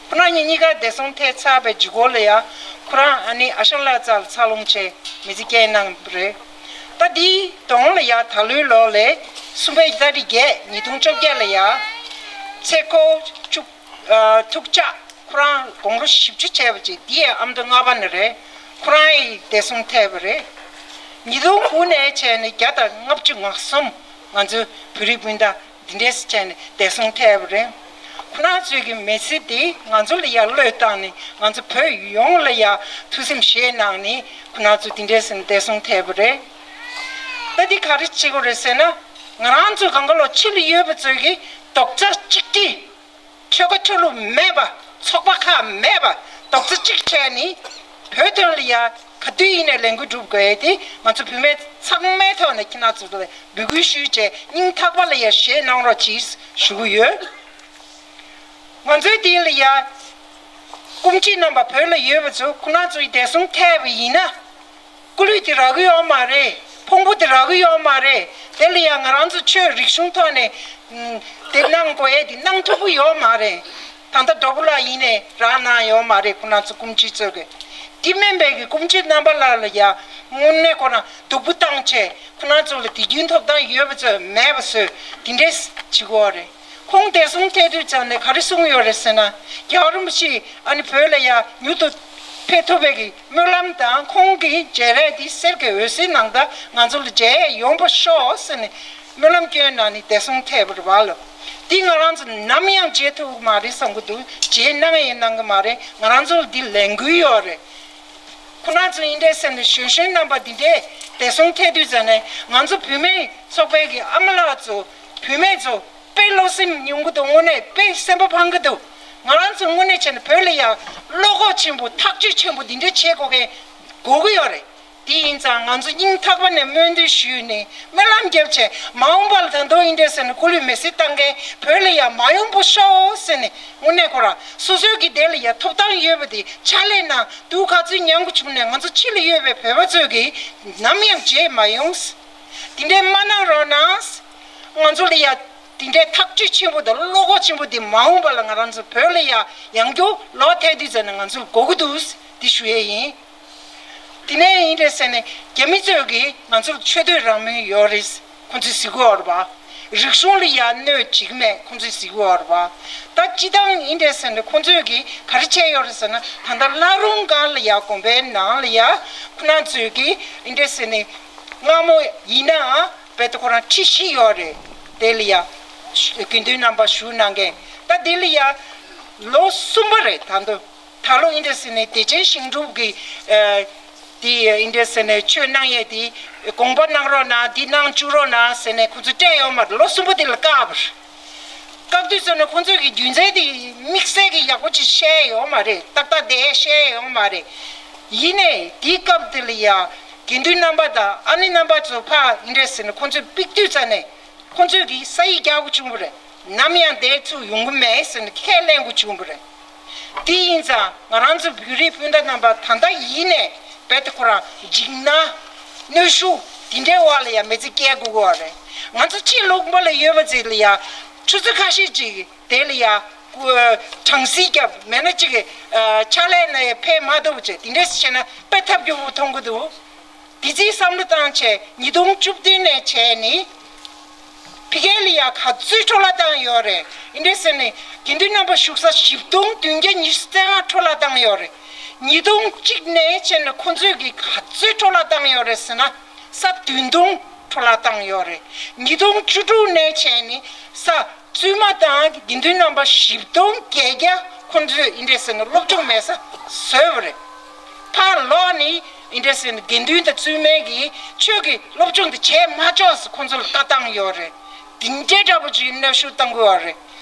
ཁོ་རང་གཉིས་གཉིས་ཀ་བདེ་སྲུང་ཐེབས་ཚར་བའི་མཇུག་སྐོར་ལ་ཡང་ཁོ་རང་ཨ་ནི་ཨ་ཤ་ལ་ཙ་ལ་འཚར་ལོངས་བྱས་མི་ཚེ་སྐྱེལ་གནང་བ་རེད། ད་འདིའི་གདོང་ལ་ཡང་ད་ལོའི་ལོ་ལས་གསུམ་པའི་ཟླ་རེ་བརྒྱད་ཉིས་སྟོང་བཅོ་བརྒྱད་ལ་ཡང་ཚེ་འཁོར་བཅུ། ཨ། ཐུགས་ཅག་ཁོ་རང་དགུང་ལོ་བཞི་བཅུ་བྱས་པ་ཅིག་འདི་ཡང་ཨ་མདོ་རྔ་པ་ནས་རེད། ཁོ་རང་ཡི་བདེ་སྲུང་ཐེབས་པ་རེད། ཉིས་སྟོང་དགུ་ནས་བྱས་ནས་བརྒྱ་དང་ལྔ་བཅུ་ང་གསུམ་ང་ཚོའི་བོད་རིགས་སྤུན་ཟླ་འདི་འདྲས་བྱས་ནས་བདེ་སྲུང་ཐེབས་པ་རེད། ཁོ་རང་ཚོའི་གི་མི་ཚེ་འདི་ང་ཚོ་ལ་ཡར་བློས་བཏང་ནས་ང་ཚོ་བོད་ཡོངས་ལ་ཡར་ཐུགས་སེམས་བཞེས་གནང་ནས་ཁོ་རང་ཚོ་འདི་འདྲས་བདེ་སྲུང་ཐེབས་པ་རེད། ད་འདི་ག་རེ་བྱེད་དགོས་རེད་ཟེར་ན། ང་རང་ཚོ་གང་ག་ལོ་ཕྱི་ལ་ཡོད་པ་ཚོའི་གི་རྡོག་རྩ་གཅིག་སྒྲིལ། ཆོལ་ཁ་ཆོས་ལུགས་མེད་པ། ཚོགས་པ་ཁག་མེད་པ། རྡོག་རྩ་གཅིག་བྱས་ནས་བོད་དོན་ལ་ཡ་ག་དུས་ཡིན་ནའི་ལས་འགུལ་སྒྲུབ་དགོས་ཏེ། ང་ཚོ་བུད་མེད་ཚང་མའི་ཐོག་ནས་ཁྱེད་རང་ཚོ་ལ་འབོད་སྐུལ་ཞུས་བྱས་སྙིང་ཐག་པ་ལ་ཡ་བཞེས་གནང་རོགས་གྱིས་ཞུ་གི་ཡོད། ང་ཚོའི་དེ་ལ་ཡ་སྐུ་མཁྱེན་རྣམ་པ་བོད་ལ་ཡོད་པ་ཚོ་ཁོ་རང་ཚོའི་བདེ་སྲུང་ཐེབས་པ་ཡིན་ན། སྐུ་ལུས་དེ་རག་གི་ཡོད་མ་རེད། ཕུང་པོ་དེ་རག་གི་ཡོད་མ་རེད། དེ་ལ་ཡང་ང་རང་ཚོ་ཆོས་རིག་གཞུང་ཐོག་ནས་ཨུམ། དེ་གནང་དགོས་ཡས་དེ་གནང་ཐུབ་ཀྱི་ཡོད་མ་རེད། ད་ལྟ་དོ་པོ་ལགས་ཡིན་ནའི་རག་གནང་ཡོད་མ་རེད། ཁོ་རང་ཚོ་སྐུ་མཁྱེན་ཚོས་གི། དེ་མིན་པའི་གི་སྐུ་མཁྱེན་རྣམ་པ་ལགས་ལ་ཡང་དངོས་གནས་ཁོ་རང་སྡུག་པོ་བཏང་བྱས་ཁོ་རང་ཚོ་ལ་དུས་རྒྱུན་ཐོབ་ཐང་ཡོད་པ་ཚོས་མེད་པ་བཟོས་དེ་འདྲས་བྱེད་དགོས་རེད། ཁོང་བདེ་སྲུང་ཐེབས་དུས་ཙམ་ནས་ག་རེ་གསུངས་ཡོད་རེད་ཟེར་ན། རྒྱལ་བ་རིན་པོ་ཆེས་ཨ་ནི་བོད་ལ་ཡ་མྱུར་དུ་ཕེབས་ཐུབ་པའི་གི་སྨོན་ལམ་དང་ཁོང་གི་མཇལ་རས་འདི་གསེར་གྱི་འོད་ཟེར་ནང་ད་ང་ཚོ་ལ་མཇལ་ཡས་ཡོང་པ་ཤོག་ཟེར་ནས་སྨོན་ལམ་སྐྱོན་གནང་ནས་བདེ་སྲུང་ཐེབས་པ་རེད་བ་ལོ། འདི་ང་རང་ཚོ་ནམ་ཡང་མཇལ་ཐུབ་ཀྱི་མ་རེད་བསམ་གྱི་འདུག་མཇལ་གནང་ཡས་གནང་གི་མ་རེད། ང་རང་ཚོ་ལ་འདི་ལས་འགུལ་ཡོད་རེད། ཁོ་རང་ཚོ་ཡིན་འདྲས་ཟེར་ནས་གཞོན་གཞོན་རྣམ་པ་འདི་འདྲས་བདེ་སྲུང་ཐེབས་དུས་ཙམ་ནས་ང་ཚོ་བུད་མེད་ཚོགས་པའི་གི་ཨ་མ་ལགས་ཚོ་བུད་མེད་ཚོ་དཔེ་བློ་སེམས་ཉུང་གི་འདུག་དངོས་གནས་དཔེ་སེམས་པ་ཕངས་གི་འདུག་ང་རང་ཚོ་དངོས་གནས་བྱས་ན་བོད་ལ་ཡང་བློ་ཁོག་ཆེན་པོ་ཐག་གཅོད་ཆེན་པོ་འདི་འདྲས་བྱེད་དགོས་མཁན་དགོས་ཀྱི་ཡོད་རེད། དེ་ཡིན་ཙང་ང་ཚོ་སྙིང་ཐག་པ་ནས་སྨོན་འདུན་ཞུས་ནས་སྨོན་ལམ་བརྒྱབ་བྱས་མ་འོངས་པ་ལ་ད་དུང་ཡིན་འདྲས་ཟེར་ནས་སྐུ་ལུས་མེ་སྲེག་བཏང་མཁན་བོད་ལ་ཡང་མ་ཡོང་པོ་ཤོག་ཟེར་ནས་དངོས་གནས་ཁོ་རང་སོ་སོའི་གི་དེ་ལ་ཡང་ཐོབ་ཐང་ཡོད་པ་དེ་ཕྱག་ལས་གནང་། སྡུག་ག་ཚོད་མྱངས་དགོས་བྱུང་ནས་ང་ཚོ་ཕྱི་ལ་ཡོད་པའི་བོད་པ་ཚོས་གི་ནམ་ཡང་བརྗེད་མ་ཡོང་། དེ་འདྲས་མ་གནང་རོགས་གནང་། ང་ཚོ་ལ་ཡ་དེ་འདྲའི་ཐག་གཅོད་ཆེན་པོ་དང་བློ་ཁོག་ཆེན་པོ་དེ་མ་འོངས་པ་ལ་ང་རང་ཚོ་བོད་ལ་ཡ་ཡང་བསྐྱར་ལོག་ཐལ་དུས་ཙམ་ནས་ང་ཚོར་དགོས་ཀྱི་འདུག་འདི་ཞུ་ཡས་ཡིན། དེ་ནས་ཡིན་རེད་ཟེར་ནས་རྒྱ་མི་ཚོས་ཀྱིས་ང་ཚོར་ཆོས་དད་རང་མོས་ཡོད་རེད། ཁོང་ཚོས་ཟེར་གྱི་ཡོད་རེད་པ། རིག་གཞུང་ལ་ཡ་གནོད་བྱེད་ཀྱི་མེད་ཁོང་ཚོས་ཟེར་གྱི་ཡོད་རེད་པ། ད་སྤྱིར་བཏང་ཡིན་རེད་ཟེར་ནས་ཁོང་ཚོས་ཀྱིས་ག་རེ་བྱས་ཡོད་རེད་ཟེར་ན། ད་ལྟ་བླ་རུང་སྒང་ལ་ཡ་དགོན་པའི་ནང་ལ་ཡ་ཁོ་རང་ཚོས་ཀྱིས་ཡིན་རེད་ཟེར་ནས་སྔ་མོ་ཡིན་ནའང་རྦད་དེ་ཁོ་རང་ཁྲི་བཞི་ཡོད་རེད། དེ་ལ་ཡ་དགེ་འདུན་རྣམ་པ་བཞུགས་གནང་མཁན། ད་དེ་ལ་ཡ་ལོ་གསུམ་པ་རེད། ད་དུང་ད་ལོ་ཡིན་རེད་ཟེར་ནས་བདེ་ཆེན་ཞིང་སྒྲུབ་ཀྱི་ཨ་དེ་ཡིན་རེད་ཟེར་ནས་ཆོས་གནང་ཡས་དེ་དགོངས་པ་གནང་རོགས་གནང་། འདི་གནང་བཅུག་རོགས་གནང་ཟེར་ནས་ཁོ་ཚོས་སྤྲད་ཡོད་མ་རེད། ལོ་གསུམ་པ་དེ་ལ་བཀག་པ་རེད། བཀག་དུས་ཙམ་ནས་ཁོང་ཚོས་ཀྱི་རྒྱུ་མཚན་དེ་དམིགས་བསལ་གྱི་ཡག་པོ་ཅིག་བཤད་ཡོད་མ་རེད། ཏག་ཏག་དེ་བཤད་ཡོད་མ་རེད། ཡིན་ནའི་དེའི་སྐབས་དེ་ལ་ཡ་དགེ་འདུན་རྣམ་པ་དང་ཨ་ནེ་རྣམ་པ་ཚོ་ཕར་ཡིན་རེད་ཟེར་ནས་ཁོང་ཚོས་ཕུད་དུས་ཙམ་ནས་ཁོང་ཚོས་ཀྱི་ས་ཡིག་རྒྱག་དགོས་བྱུང་བ་རེད། ནམ་ཡང་དེ་ཚུར་ཡོང་གི་མེད་ཟེར་ནས་ཁས་ལེན་དགོས་བྱུང་བ་རེད། དེ་ཡིན་ཙང་ང་རང་ཚོ་བོད་རིགས་སྤུན་ཟླ་རྣམ་པ་ད་ལྟ་ཡིན་ནའི་རྦད་དེ་ཁོ་རང་འཇིགས་སྣང་གནོན་ཤུགས་དེ་འདྲའི་འོག་ལ་ཡ་མི་ཚེ་སྐྱེལ་དགོས་ཀྱི་ཡོད་རེད། ང་ཚོ་ཕྱི་ལོགས་པ་ལ་ཡོད་པ་ཚོ་ལ་ཡ་ཆུ་ཚོད་ཁ་ཤས་ཅིག་དེ་ལ་ཡ་གྲང་ཟིག་བརྒྱབ་མེད་ན་ཅིག་ཕྱག་ལས་ནས་ཕེབས་མ་ཐུབ་བྱས་དེ་འདྲས་བྱས་ན་དཔེ་ཐབས་སྐྱོ་པོ་མཐོང་གི་འདུག་དེ་ཚོའི་བསམ་བློ་བཏང་བྱས་ཉིས་སྟོང་བཅུ་བདུན་ནས་བྱས་ནི། ཕ་གི་ལ་ཡ་ག་ཚོད་འཕྲོ་བརླག་བཏང་ཡོད་རེད། ཡིན་འདྲས་ཟེར་ནས་དགེ་འདུན་རྣམ་པ་བཞུགས་ས་བཞི་སྟོང་བདུན་བརྒྱ་ཉི་ཤུ་རྩ་ལྔ་འཕྲོ་བརླག་བཏང་ཡོད་རེད། ཉིས་སྟོང་གཅིག་ནས་བྱས་ནས་ཁོང་ཚོས་ཀྱི་ག་ཚོད་འཕྲོ་བརླག་བཏང་ཡོད་རེད་ཟེར་ན། ས་བདུན་སྟོང་འཕྲོ་བརླག་བཏང་ཡོད་རེད། ཉིས་སྟོང་བཅུ་དྲུག་ནས་བྱས་ནས་ས་ བཙུན་མ་དང་དགེ་འདུན་རྣམ་པ་བཞི་སྟོང་བརྒྱད་བརྒྱ་ཁོང་ཚོས་ཨིན་འདྲས་ཟེར་ན་སློབ་སྦྱོང་མེད་ས་བཟོས་པ་རེད། ཕར་ལོག་ནི་ཨིན་འདྲས་ཟེར་ན་དགེ་འདུན་དང་བཙུན་མའི་གི་ཆོས་ཀྱི་སློབ་སྦྱོང་དེ་བྱས་མ་ཆོག་ཟེར་ཁོང་ཚོ་ལ་ལྟ་སྟངས་ཡོད་རེད། དེ་འདྲའི་འདྲ་པོ་ཅིག་གནོན་ཤུགས་བཏང་དགོས་པ་རེད།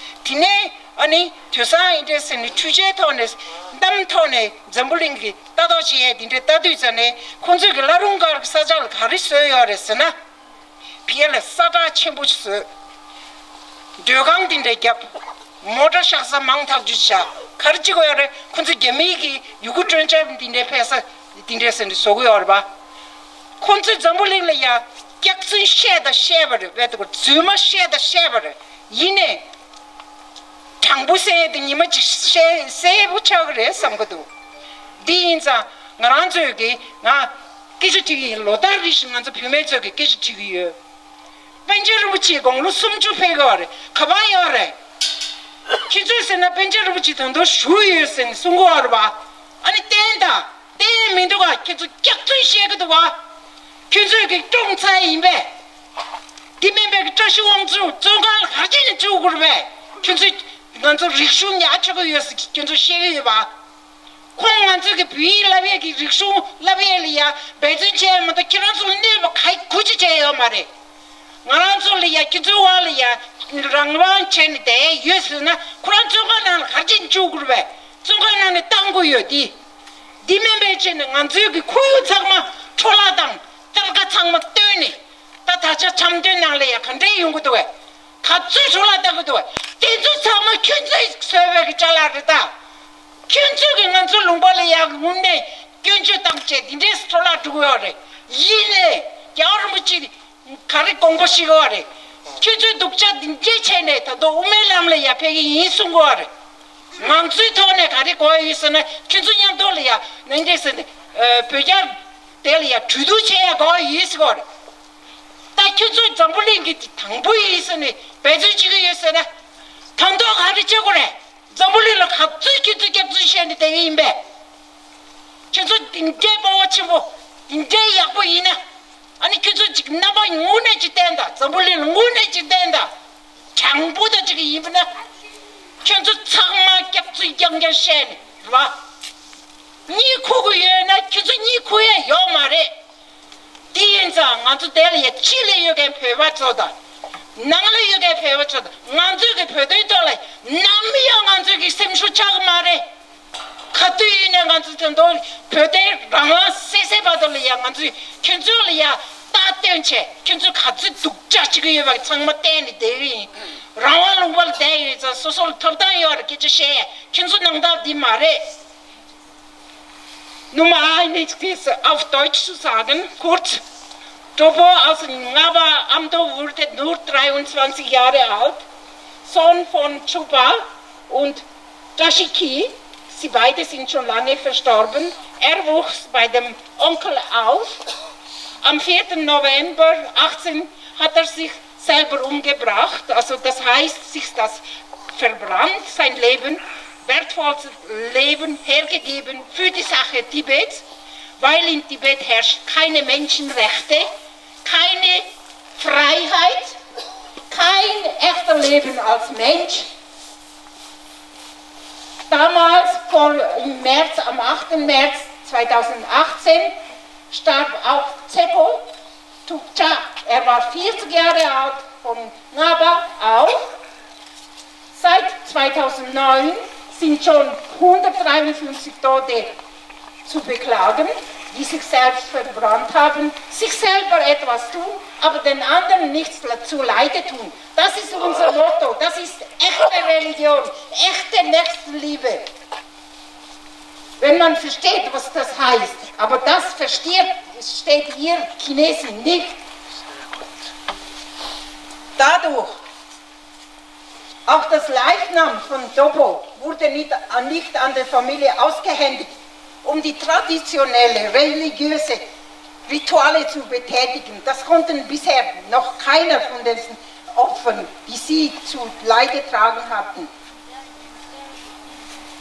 དེ་ནས་ཨ་ནི་དུས་སང་ཨིན་འདྲས་ཟེར་ནི་འཕྲུལ་ཆས་ཐོག་ནས་གཏམ་ཐོག་ནས་འཛམ་བུ་གླིང་གི་ལྟ་རྟོག་བྱེད་ཡས་དེ་འདྲའི་ལྟ་དུས་ཙམ་ནས་ཁོང་ཚོས་གི་བླ་རུང་སྒར་གྱི་ས་ཆ་ལ་ག་རེ་བཟོས་ཡོད་རེད་ཟེར་ན། ཕ་གི་ལ་ས་ཁྲ་ཆེན་པོ་ཞིག་བཟོས། མགྲོན་ཁང་འདི་འདྲ་བརྒྱབ། མོ་ཊ་བཞག་ས་མང་ཐག་ཆོད་བཞག། ག་རེ་བྱེད་དགོས་ཡོད་རེད། ཁོ་ཚོ་རྒྱ་མིའི་གི་ཡུ་གུར་སྤྲོ་འཆམ་འདི་འདྲའི་ཕེབས་ས་འདི་འདྲའི་ཟེར་ནས་བཟོ་གི་ཡོད་རེད་པ། ཁོ་ཚོས་འཛམ་བུ་གླིང་ལ་ཡ་སྐྱག་རྫུན་བཤད་དང་བཤད་པ་རེད། བས་དེ་གོ་རྫུན་མ་བཤད་དང་བཤད་པ་རེད། ཡིན་ནའི། དྲང་པོ་བཤད་ཡས་དེ་ཉི་མ་གཅིག་བཤད་གསལ་པོ་ཆགས་ཀྱི་རེད་བསམ་གྱི་འདུག། འདི་ཡིན་ཙང་ང་རང་ཚོས་ཀྱི་ང་སྐད་ཆ་དྲི་གི་ཡིན། ལོ་ལྟར་རེ་བཞིན་ང་ཚོ་བུད་མེད་ཚོས་ཀྱི་སྐད་ཆ་དྲི་གི་ཡོད། པཎ་ཆེན་རིན་པོ་ཆེ་དགུང་ལོ་སུམ་ཅུ་ཕེབས་ཀྱི་ཡོད་རེད། ག་པར་ཡོད་རེད། ཁྱེད་ཚོས་ཟེར་ན་པཎ་ཆེན་རིན་པོ་ཆེ་ད་དུང་བཞུགས་ཡོད་ཟེར་ནས་གསུང་གི་ཡོད་རེད་པ། ཨ་ནི་བསྟན་དང་བསྟན་མི་འདུག་ག། ཁྱེད་ཚོ་སྐྱག་རྫུན་བཤད་ཀྱི་འདུག་བ། ཁྱེད་ཚོས་ཀྱི་བཀྲོངས་ཚར་ཡིན་པས། དེ་མིན་པའི་བཀྲ་ཤིས་དབང་ཕྱུག་བཙོན་ཁང་ལ་ག་རེ་བྱས་ནས་བཅུག་དགོས་རེད་པས། ཁྱོད་ཚོས་ང་ཚོ་རིག་གཞུང་ཉག་ཆོག་གི་ཡོད་ཟེར་ཁྱོད་ཚོས་བཤད་ཀྱི་ཡོད་པ། ཁོང་ང་ཚོས་ཀྱི་བོད་ཡིག་བསླབ་ཡས་ཀྱི་རིག་གཞུང་བསླབ་ཡས་ལ་ཡ་འབད་བརྩོན་བྱས་ཡོད་མ་གཏོགས་ཁྱེད་རང་ཚོ་ལ་གནོད་པ་ག་གུ་ཅི་བྱས་ཡོད་མ་རེད། ང་རང་ཚོ་ལ་ཡ་ཁྱེད་ཚོའི་དབང་ལ་ཡ་རང་དབང་བྱས་ནས་བསྡད་ཡས་ཡོད་ཟེར་ན་ཁོ་རང་བཙོན་ཁང་ནང་ལ་ག་རེ་བྱས་ནས་བཅུག་དགོས་རེད་པས། བཙོན་ཁང་ནང་ནས་བཏང་དགོས་ཡོད་དེ། འདི་མིན་པའི་ཆེད་ནས་ང་ཚོའི་གི་ཁོར་ཡུག་ཚང་མ་འཕྲོ་བརླག་དང་གཏེར་ཁ་ཚང་མ་བཏོན་ནས། ད་ད་ཆ་འཆམ་མཐུན་ནང་ལ་ཡ་ག་འདྲས་ཡོང་གི་འདུག་བས། ག་ཚོད་འཕྲོ་བརླག་བཏང་གི་འདུག་བས། དེ་ཚོ་ཚང་མ་ཁྱོད་ཚོས་བཟོས་པའི་གི་ཅ་ལག་རེད་ད། ཁྱོད་ཚོས་གི་ང་ཚོ་ལུང་པ་ལ་ཡ་དངོས་གནས་སྐྱོན་བརྗོད་བཏང་བྱས་འདི་འདྲས་འཕྲོ་བརླག་འགྲོ་གི་ཡོད་རེད། ཡིན་ནའི་རྒྱལ་བ་རིན་པོ་ཆེ་ག་རེ་དགོངས་པ་བཞེས་ཡོད་རེད། ཁྱོད་ཚོས་སྡུག་ཅག་འདི་འདྲས་བྱས་ནས་ད་དུང་དབུ་མའི་ལམ་ལ་ཡ་ཕེབས་ཀྱི་ཡིན་གསུང་གི་ཡོད་རེད། ང་ཚོའི་ཐོག་ནས་ག་རེ་དགོས་ཡོད་ཟེར་ན་ཁྱོད་ཚོ་མཉམ་དུ་ལ་ཡ་ནན་ཏན་ཟེར་ནས་བོད་རྒྱ་དེ་ལ་ཡ་གྲོས་བསྡུར་བྱེད་ཡ་དགོས་ཡོད་ཟེར་གི་ཡོད་རེད། ད་ཁྱོད་ཚོ་འཛམ་བུ་གླིང་གི་དང་པོ་ཡིན་ཟེར་ནས་འབད་བརྩོན་བྱེད་ཀྱི་ཡོད་ཟེར་ན། ད་དུང་ག་རེ་བྱེད་དགོས་རེད། འཛམ་བུ་གླིང་ལ་ག་ཚོད་ཁྱོད་ཚོས་སྐྱག་རྫུན་བཤད་ནས་བསྡད་ཀྱི་ཡིན་པས། ཁྱོད་ཚོ་འདི་འདྲའི་སྤོབས་པ་ཆེན་པོ། འདི་འདྲའི་ཡག་པོ་ཡིན་ན། ཨ་ནི་ཁྱོད་ཚོ་ཅིག་རྣམ་པ་དངོས་གནས་ཅིག་བསྟན་དང་། འཛམ་བུ་གླིང་ལ་དངོས་གནས་ཅིག་བསྟན་དང་། དྲང་པོ་དང་ཅིག་ཡིན་པ་ན། ཁྱོད་ཚོ་ཚང་མ་སྐྱག་རྫུན་རྐྱང་རྐྱང་བཤད་ནས་རེད་བ། གཉིད་ཁུག་གི་ཡོད་ན་ཁྱོད་ཚོ་གཉིད་ཁུག་ཡ་ཡོད་མ་རེད། དེ་ཡིན་ཙང་ང་ཚོ་དེ་ལ་ཡ་ཕྱི་ལ་ཡོད་མཁན་བོད་པ་ཚོ་དང་། ནང་ལ་ཡོད་མཁན་བོད་པ་ཚོ་དང་། ང་ཚོའི་གི་བོད་དོན་ཐོག་ལ་ནམ་ཡང་ང་ཚོའི་གི་སེམས་ཤུགས་ཆག་གི་མ་རེད། ག་དུས་ཡིན་ནའི་ང་ཚོ་དོན་དུ་བོད་དོན་རང་དབང་གསལ་གསལ་བར་དུ་ལ་ཡ་ང་ཚོས་ཁྱོད་ཚོ་ལ་ཡ་རྟགས་སྟོན་བྱས། ཁྱོད་ཚོས་ག་ཚོད་སྡུག་ཅག་བྱེད་ཀྱི་ཡོད་པ་ཚང་མ་བསྟན་ནས་བསྡད་ཀྱི་ཡིན། རང་དབང་ལུང་པ་ལ་བསྡད་ཡོད་ཙང་སོ་སོ་ལ་ཐོབ་ཐང་ཡོད་རེད། སྐད་ཆ་བཤད་ཡ་ཁྱོད་ཚོ་ནང་ཐག་འདི་མ་རེད། Nur mal ein Express auf Deutsch zu sagen, kurz. Topo aus Ngaba Amdo wurde nur dreiundzwanzig Jahre alt, Sohn von Chupa und Tashiki. Sie beide sind schon lange verstorben. Er wuchs bei dem Onkel auf. Am vierten November achtzehn hat er sich selber umgebracht, also das heißt, sich das verbrannt, sein Leben, wertvollstes Leben hergegeben für die Sache Tibets, weil in Tibet herrscht keine Menschenrechte, keine Freiheit, kein echtes Leben als Mensch. Damals, vor, im März, am achten März zweitausendachtzehn, starb auch Zeko Tukcha. Er war vierzig Jahre alt, von Ngaba auch. Seit zweitausendneun sind schon hundertdreiundfünfzig Tote zu beklagen, die sich selbst verbrannt haben, sich selber etwas tun, aber den anderen nichts zuleide tun. Das ist unser Motto, das ist echte Religion, echte Nächstenliebe. Wenn man versteht, was das heißt, aber das versteht, versteht ihr Chinesen nicht. Dadurch, auch das Leichnam von Dobo wurde nicht, nicht an der Familie ausgehändigt, um die traditionelle religiöse Rituale zu betätigen. Das konnten bisher noch keiner von diesen Opfern, die sie zu Leide tragen hatten.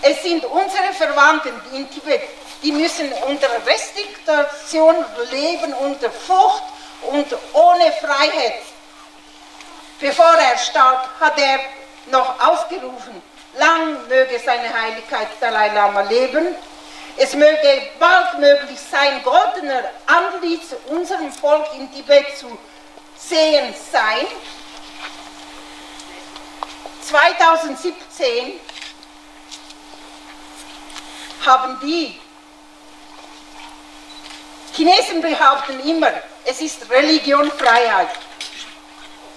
Es sind unsere Verwandten in Tibet, die müssen unter Restriktion leben, unter Furcht und ohne Freiheit. Bevor er starb, hat er noch ausgerufen: Lang möge seine Heiligkeit Dalai Lama leben. Es möge baldmöglich sein goldener Antlitz unserem Volk in Tibet zu sehen sein. Zweitausendsiebzehn haben die Chinesen behaupten immer, es ist Religionfreiheit.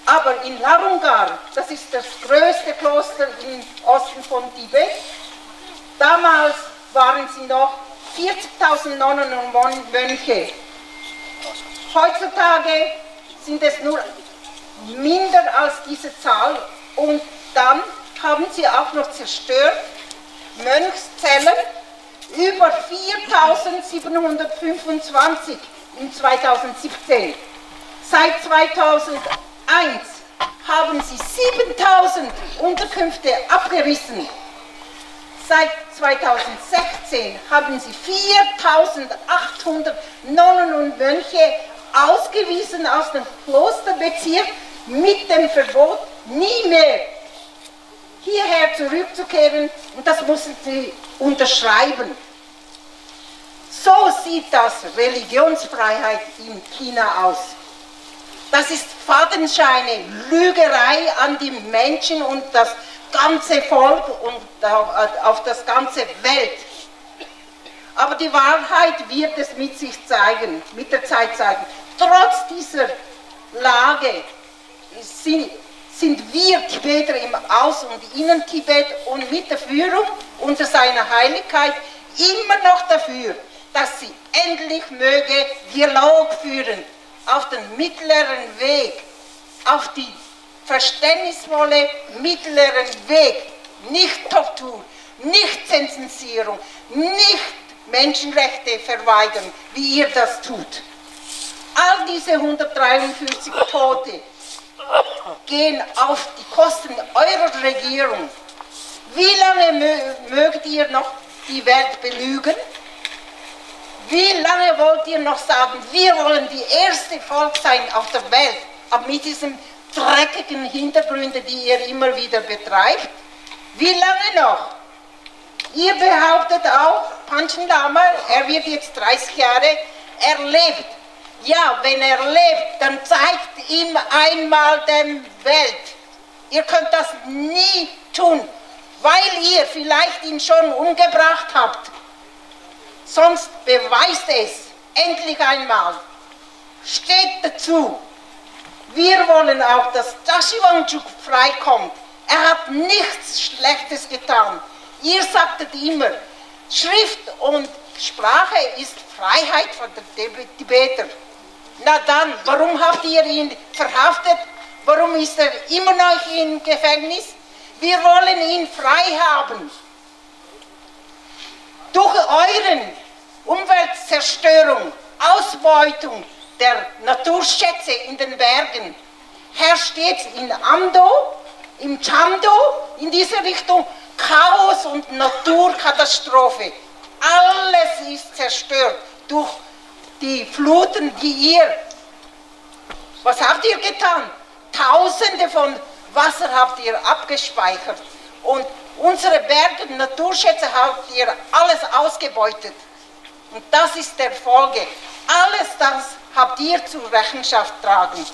Aber in Larungar, das ist das größte Kloster im Osten von Tibet, damals waren sie noch vierzigtausend Nonnen und Mon- Mönche. Heutzutage sind es nur minder als diese Zahl und dann haben sie auch noch zerstört Mönchszellen, über viertausendsiebenhundertfünfundzwanzig im zweitausendsiebzehn. Seit zweitausendeins haben sie siebentausend Unterkünfte abgerissen. Seit zweitausendsechzehn haben sie viertausendachthundert Nonnen und Mönche ausgewiesen aus dem Klosterbezirk mit dem Verbot, nie mehr hierher zurückzukehren, und das mussten sie unterschreiben. So sieht das Religionsfreiheit in China aus. Das ist fadenscheine Lügerei an die Menschen und das ganze Volk und auf das ganze Welt. Aber die Wahrheit wird es mit sich zeigen, mit der Zeit zeigen. Trotz dieser Lage sind, sind wir Tibeter im Aus- und Innentibet und mit der Führung unter seiner Heiligkeit immer noch dafür, dass sie endlich möge Dialog führen auf den mittleren Weg, auf die verständnisvolle mittleren Weg, nicht Tortur, nicht Zensierung, nicht Menschenrechte verweigern, wie ihr das tut. All diese hundertdreiundvierzig Tote gehen auf die Kosten eurer Regierung. Wie lange mö mögt ihr noch die Welt belügen? Wie lange wollt ihr noch sagen, wir wollen die erste Volk sein auf der Welt, aber mit diesen dreckigen Hintergründen, die ihr immer wieder betreibt? Wie lange noch? Ihr behauptet auch, Panchen Lama, er wird jetzt dreißig Jahre, er lebt. Ja, wenn er lebt, dann zeigt ihm einmal der Welt. Ihr könnt das nie tun, weil ihr vielleicht ihn schon umgebracht habt. Sonst beweist es endlich einmal. Steht dazu. Wir wollen auch, dass Tashi Wangchuk freikommt. Er hat nichts Schlechtes getan. Ihr sagtet immer, Schrift und Sprache ist Freiheit von der Tib- Tibeter. Na dann, warum habt ihr ihn verhaftet? Warum ist er immer noch im Gefängnis? Wir wollen ihn frei haben. Durch euren Umweltzerstörung, Ausbeutung der Naturschätze in den Bergen herrscht jetzt in Amdo, im Chamdo, in dieser Richtung Chaos und Naturkatastrophe. Alles ist zerstört durch die Fluten, die ihr, was habt ihr getan? Tausende von Wasser habt ihr abgespeichert und unsere Berge und Naturschätze habt ihr alles ausgebeutet. Und das ist der Folge. Alles das habt ihr zur Rechenschaft tragen.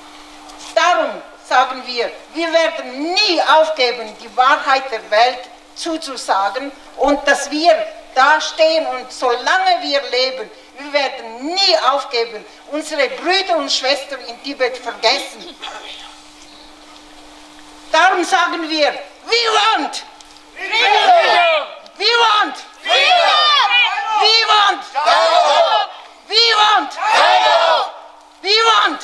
Darum sagen wir, wir werden nie aufgeben, die Wahrheit der Welt zuzusagen und dass wir da stehen und solange wir leben, wir werden nie aufgeben, unsere Brüder und Schwestern in Tibet vergessen. Darum sagen wir, we want! We want! We want! We want! We want!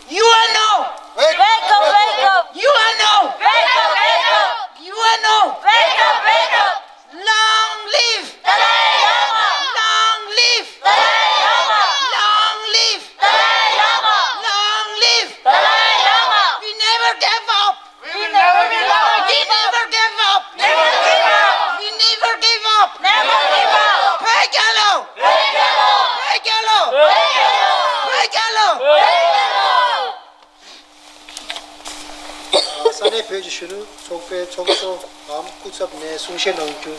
U N O! Wake up, wake up! U N O! Wake up, wake up! U N O! Wake up, wake up! Long live! Dalai Lama! Long live! Dalai Lama! Long live! Dalai Lama! Long live! Dalai Lama! We never give up! We will never give up! We never give up! We never give up! We never give up! Never give up! Pegelo! བོད་ཀྱི་གཞོན་ནུ་ཚོགས་པའི་ཚོགས་གཙོའམ་སྐུ་ཚབ་ནས་གསུང་བཤད་གནང་རྒྱུ།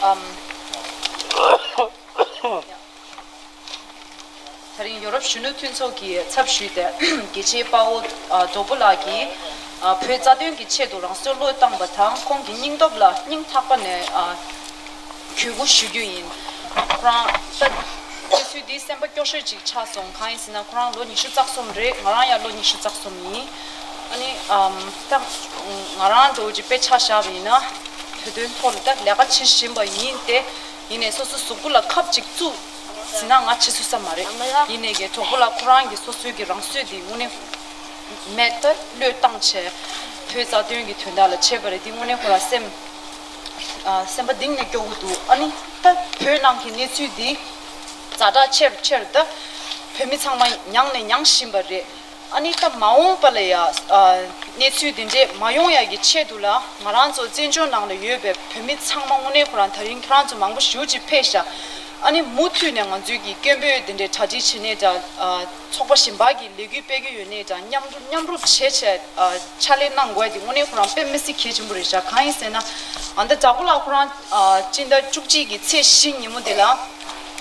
ཨམ། ད་རིང་ཡོ་རོབ་གཞོན་ནུ་མཐུན་ཚོགས་ཀྱི་ཚབ་ཞུས་ཏེ་རྒྱལ་གཅེས་དཔའ་བོ་ཨ་རྡོ་པོ་ལགས་ཀྱིས་ཨ་བོད་རྩ་དོན་གྱི་ཆེད་དུ་རང་སྲོག་བློས་བཏང་པ་དང་ཁོང་གི་སྙིང་སྟོབས་ལ་སྙིང་ཐག་པ་ནས་ཨ་གུས་བཀུར་ཞུ་རྒྱུ་ཡིན། ཁོ་རང་ད་གནས་ཚུལ་འདི་སེམས་པ་སྐྱོ་ཤོས་ཅིག་ཆགས་སོང་། གང་ཡིན་ཟེར་ན་ཁོ་རང་ལོ་ཉི་ཤུ་རྩ་གསུམ་རེད། ང་རང་ཡང་ལོ་ཉི་ཤུ་རྩ་གསུམ་ཡིན། ཨ་ནི་ཨམ་ད་ང་རང་འདྲ་བོ་ཅིག་དཔེ་ཆ་བཞག་པ་ཡིན་ན་བོད་དོན་ཐོག་ལ་ད་ལས་ཀ་བྱེད་བཞིན་པ་ཡིན་ཏེ། ཡིན་ནའི་སོ་སོ་གཟུགས་པོ་ལ་ཁབ་ཅིག་བཙུགས་ཟིན་ན་ང་བྱེད་སྲིད་ས་མ་རེད། ཡིན་ནའི་གི་གྲོགས་པོ་ལགས་ཁོ་རང་གི་སོ་སོའི་གི་རང་གསོས་འདི་དངོས་གནས་མེད་ད་བློས་བཏང་བྱས་བོད་རྩ་དོན་གྱི་དོན་དག་ལ་བྱས་པ་རེད། འདི་དངོས་གནས་ཁོ་རང་སེམས་ཨ་སེམས་པ་གཏིང་ནས་སྐྱོ་གི་འདུག་ཨ་ནི་ད་བོད་ནང་གི་གནས་ཚུལ་འདི་ཛ་དྲག་ཆེ་རུ་ཆེ་རུ་ད་བོད་མི་ཚང་མ་མྱངས་ནས་མྱངས་བཞིན་པ་རེད། ཨ་ནི་ད་མ་འོངས་པ་ལ་ཡ་ཨ་གནས་ཚུལ་འདི་འདྲས་མ་ཡོང་ཡ་གི་ཆེད་དུ་ལ་ང་རང་ཚོ་བཙན་བྱོལ་ནང་ལ་ཡོད་པའི་བོད་མི་ཚང་མ་དངོས་གནས་ཁོ་རང་ད་རིང་ཁྱེད་རང་ཚོ་མང་པོ་ཞེ་ཅིག་ཕེབས་ཤག་ཨ་ནི་མུ་མཐུད་ནས་ང་ཚོའི་གི་སྐད་འབོད་འདི་འདྲའི་གྲ་སྒྲིག་བྱེད་ནས་འདྲ་ཨ་ཚོགས་པ་གཞན་པ་གི་ལས་འགུལ་སྤེལ་གྱི་ཡོད་ནས་འདྲ་མཉམ་རུབ་མཉམ་རུབ་བྱས་བྱས་ཨ་ཕྱག་ལས་གནང་དགོས་དེ་དངོས་གནས་ཁོ་རང་དཔེ་མི་སྲིད་གལ་ཆེན་པོ་རེད་ཤག་གང་ཡིན་ཟེར་ན་ཨ་ད་ཛ་གུ་ལགས་ཁོ་རང་ཨ་སྤྱི་ཟླ་བཅུ་གཅིག་གི་ཚེས་བཞི་ཉིན་མོ་དེ་ལ་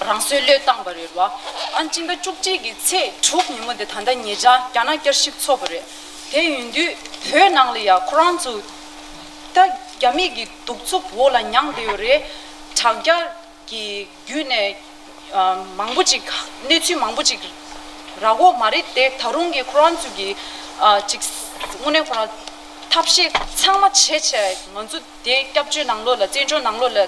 རང་སྲོག་བློས་བཏང་པ་རེད་བ། ཨ་སྤྱི་ཟླ་བཅུ་གཅིག་གི་ཚེས་དྲུག་ཉིན་མོ་དེ་ད་ལྟ་ཉེ་ཆར་རྒྱ་ནག་བསྐྱར་ཞིབ་ཚོགས་པ་རེད། དེ་ཡིན་དུས་བོད་ནང་ལ་ཡ་ཁོ་རང་ཚོ་ད་རྒྱ་མི་གི་གདུག་རྩུབ་འོག་ལ་མྱངས་བསྡད་ཡོད་རེད། དྲ་རྒྱ་གི་བརྒྱུད་ནས་ཨ་མང་པོ་ཅིག་གནས་ཚུལ་མང་པོ་ཅིག་རག་གི་མ་རེད་དེ། ད་རུང་གི་ཁོ་རང་ཚོ་གི་ཨ་ཅིག་དངོས་གནས་ཁོ་རང་ཐབས་ཤེས་ཚང་མ་བྱས་བྱས་ང་ཚོ་དེ་སྐྱབས་བཅོལ་ནང་ལོགས་ལ་བཙན་བྱོལ་ནང་ལོགས་ལ་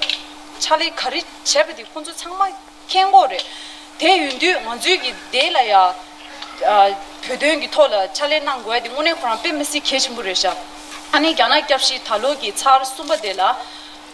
ཕྱག་ལས་ག་རེ་བྱས་པ་དེ་ཁོང་ཚོ་ཚང་མ་མཁྱེན་གྱི་ཡོད་རེད། དེ་ཡིན་དུས་ང་ཚོའི་གི་དེ་ལ་ཡ་ཨ་བོད་དོན་གྱི་ཐོག་ལ་ཕྱག་ལས་གནང་དགོས་ཡ་དེ་དངོས་གནས་ཁོ་རང་དཔེ་མི་སྲིད་གལ་ཆེན་པོ་རེད་ཤག་ཨ་ནི་རྒྱ་ནག་སྐྱབས་ཞིག་ད་ལོ་གི་ཚར་གསུམ་པ་དེ་ལ་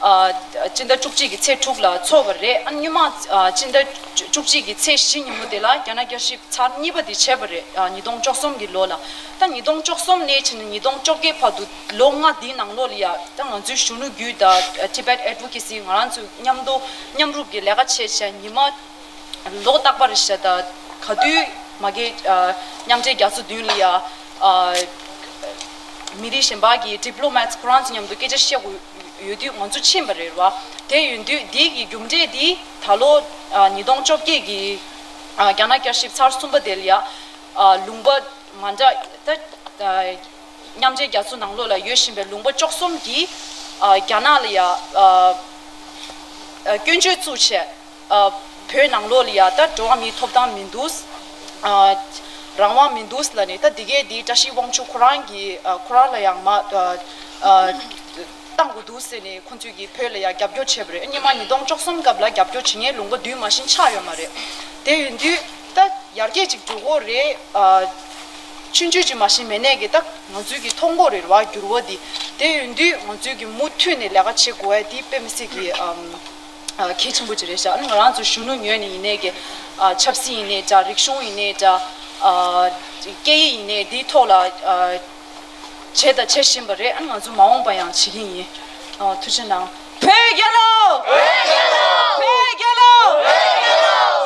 ཨ་སྤྱི་ཟླ་བཅུ་གཅིག་གི་ཚེས་དྲུག་ལ་ཚོགས་པ་རེད། ཨ་ནི་སྔོན་མ་ཨ་སྤྱི་ཟླ་བཅུ་གཅིག་གི་ཚེས་བཞི་ཉིན་མོ་དེ་ལ་རྒྱ་ནག་སྐྱབས་ཞིག་ཚར་གཉིས་པ་དེ་བྱས་པ་རེད། ཨ་ཉིས་སྟོང་བཅུ་གསུམ་གྱི་ལོ་ལ། ད་ཉིས་སྟོང་བཅུ་གསུམ་ནས་བྱས་ནས་ཉིས་སྟོང་བཅོ་བརྒྱད་བར་དུ་ལོ་ལྔ་འདིའི་ནང་ལོགས་ལ་ཡ་ད་ང་ཚོའི་གཞོན་ནུ་བརྒྱུད་དང་Tibet Advocacy ང་རང་ཚོ་མཉམ་དུ་མཉམ་རུབ་ཀྱི་ལས་ཀ་བྱས་བྱས་ཉི་མ་ལོ་རྟག་པར་ཤ་ད་ག་དུས་མ་གི་མཉམ་འབྲེལ་རྒྱལ་ཚོགས་མདུན་ལ་ཡ་མི་རིགས་གཞན་པ་གི་diplomats ཁོ་རང་ཚོ་མཉམ་དུ་སྐད་ཆ་བཤད་དགོས་ཡོད་དུས་ང་ཚོ་ཕྱིན་པ་རེད་བ། དེ་ཡིན་དུས་འདི་གི་རྒྱུ་འབྲས་འདི་ད་ལོ་ཉིས་སྟོང་བཅོ་བརྒྱད་ཀྱི་རྒྱ་ནག་བསྐྱར་ཞིབ་ཚར་གསུམ་པ་དེ་ལ་ཡ་ལུང་པ་མ་འདྲ་ད་མཉམ་འབྲེལ་རྒྱལ་ཚོགས་ནང་ལོགས་ལ་ཡོད་བཞིན་པའི་ལུང་པ་བཅུ་གསུམ་གྱིས་རྒྱ་ནག་ལ་ཡ་སྐྱོན་བརྗོད་བཙུགས་བྱས། ཨ་བོད་ནང་ལོགས་ལ་ཡ་ད་འགྲོ་བ་མིའི་ཐོབ་ཐང་མི་འདུག་ཨ་རང་དབང་མི་འདུག་ལ་ནི་ད་འདི་གས་འདི་བཀྲ་ཤིས་དབང་ཕྱུག་ཁོ་རང་གི་ཨ་ཁོ་རང་ལ་ཡང་མ་ཨ་ཨ་བཏང་དགོས་འདུག་ཟེར་ནས་ཁོ་ཚོས་ཀྱི་བོད་ལ་ཡ་རྒྱབ་སྐྱོར་བྱས་པ་རེད། སྔོན་མ་ཉིས་སྟོང་བཅུ་གསུམ་སྐབས་ལ་རྒྱབ་སྐྱོར་བྱེད་མཁན་ལུང་པ་བདུན་མ་ཤེས་ཆགས་ཡོད་མ་རེད། དེ་ཡིན་དུས་ད་ཡར་རྒྱས་ཅིག་འགྲོ་གི་རེད། ཨ་ཆུང་ཆུང་ཅིག་མ་ཤེས་མེད་ནས་ཀྱི་ད་ང་ཚོས་ཀྱི་མཐོང་གི་རེད་བ་འགྱུར་བ་འདི། དེ་ཡིན་དུས་ང་ཚོས་ཀྱི་མུ་མཐུད་ནས་ལས་ཀ་བྱེད་དགོས་ཡ་འདི་དཔེ་མི་སྲིད་ཀྱི་ཨམ། ཨ་གལ་ཆེན་པོ་ཅིག་རེད་ཤག་ཨ་ནི་ང་རང་ཚོ་གཞོན་ནུ་ངོས་ནས་ཡིན་ནའི་གི་ཨ་ཆབ་སྲིད་ཡིན་ནའི་འདྲ། རིག་གཞུང་ཡིན་ནའི་འདྲ། ཨ་སྐད་ཡིག་ཡིན་ནའི་འདིའི་ཐོག་ལ་ཨ་བྱས་དང་བྱེད་བཞིན་པ་རེད། ཨ་ནི་ང་ཚོ་མ་འོངས་པ་ཡང་བྱེད་ཀྱི་ཡིན། ཨ་ཐུགས་རྗེ་གནང་། བོད་རྒྱལ་ལོ། བོད་རྒྱལ་ལོ། བོད་རྒྱལ་ལོ།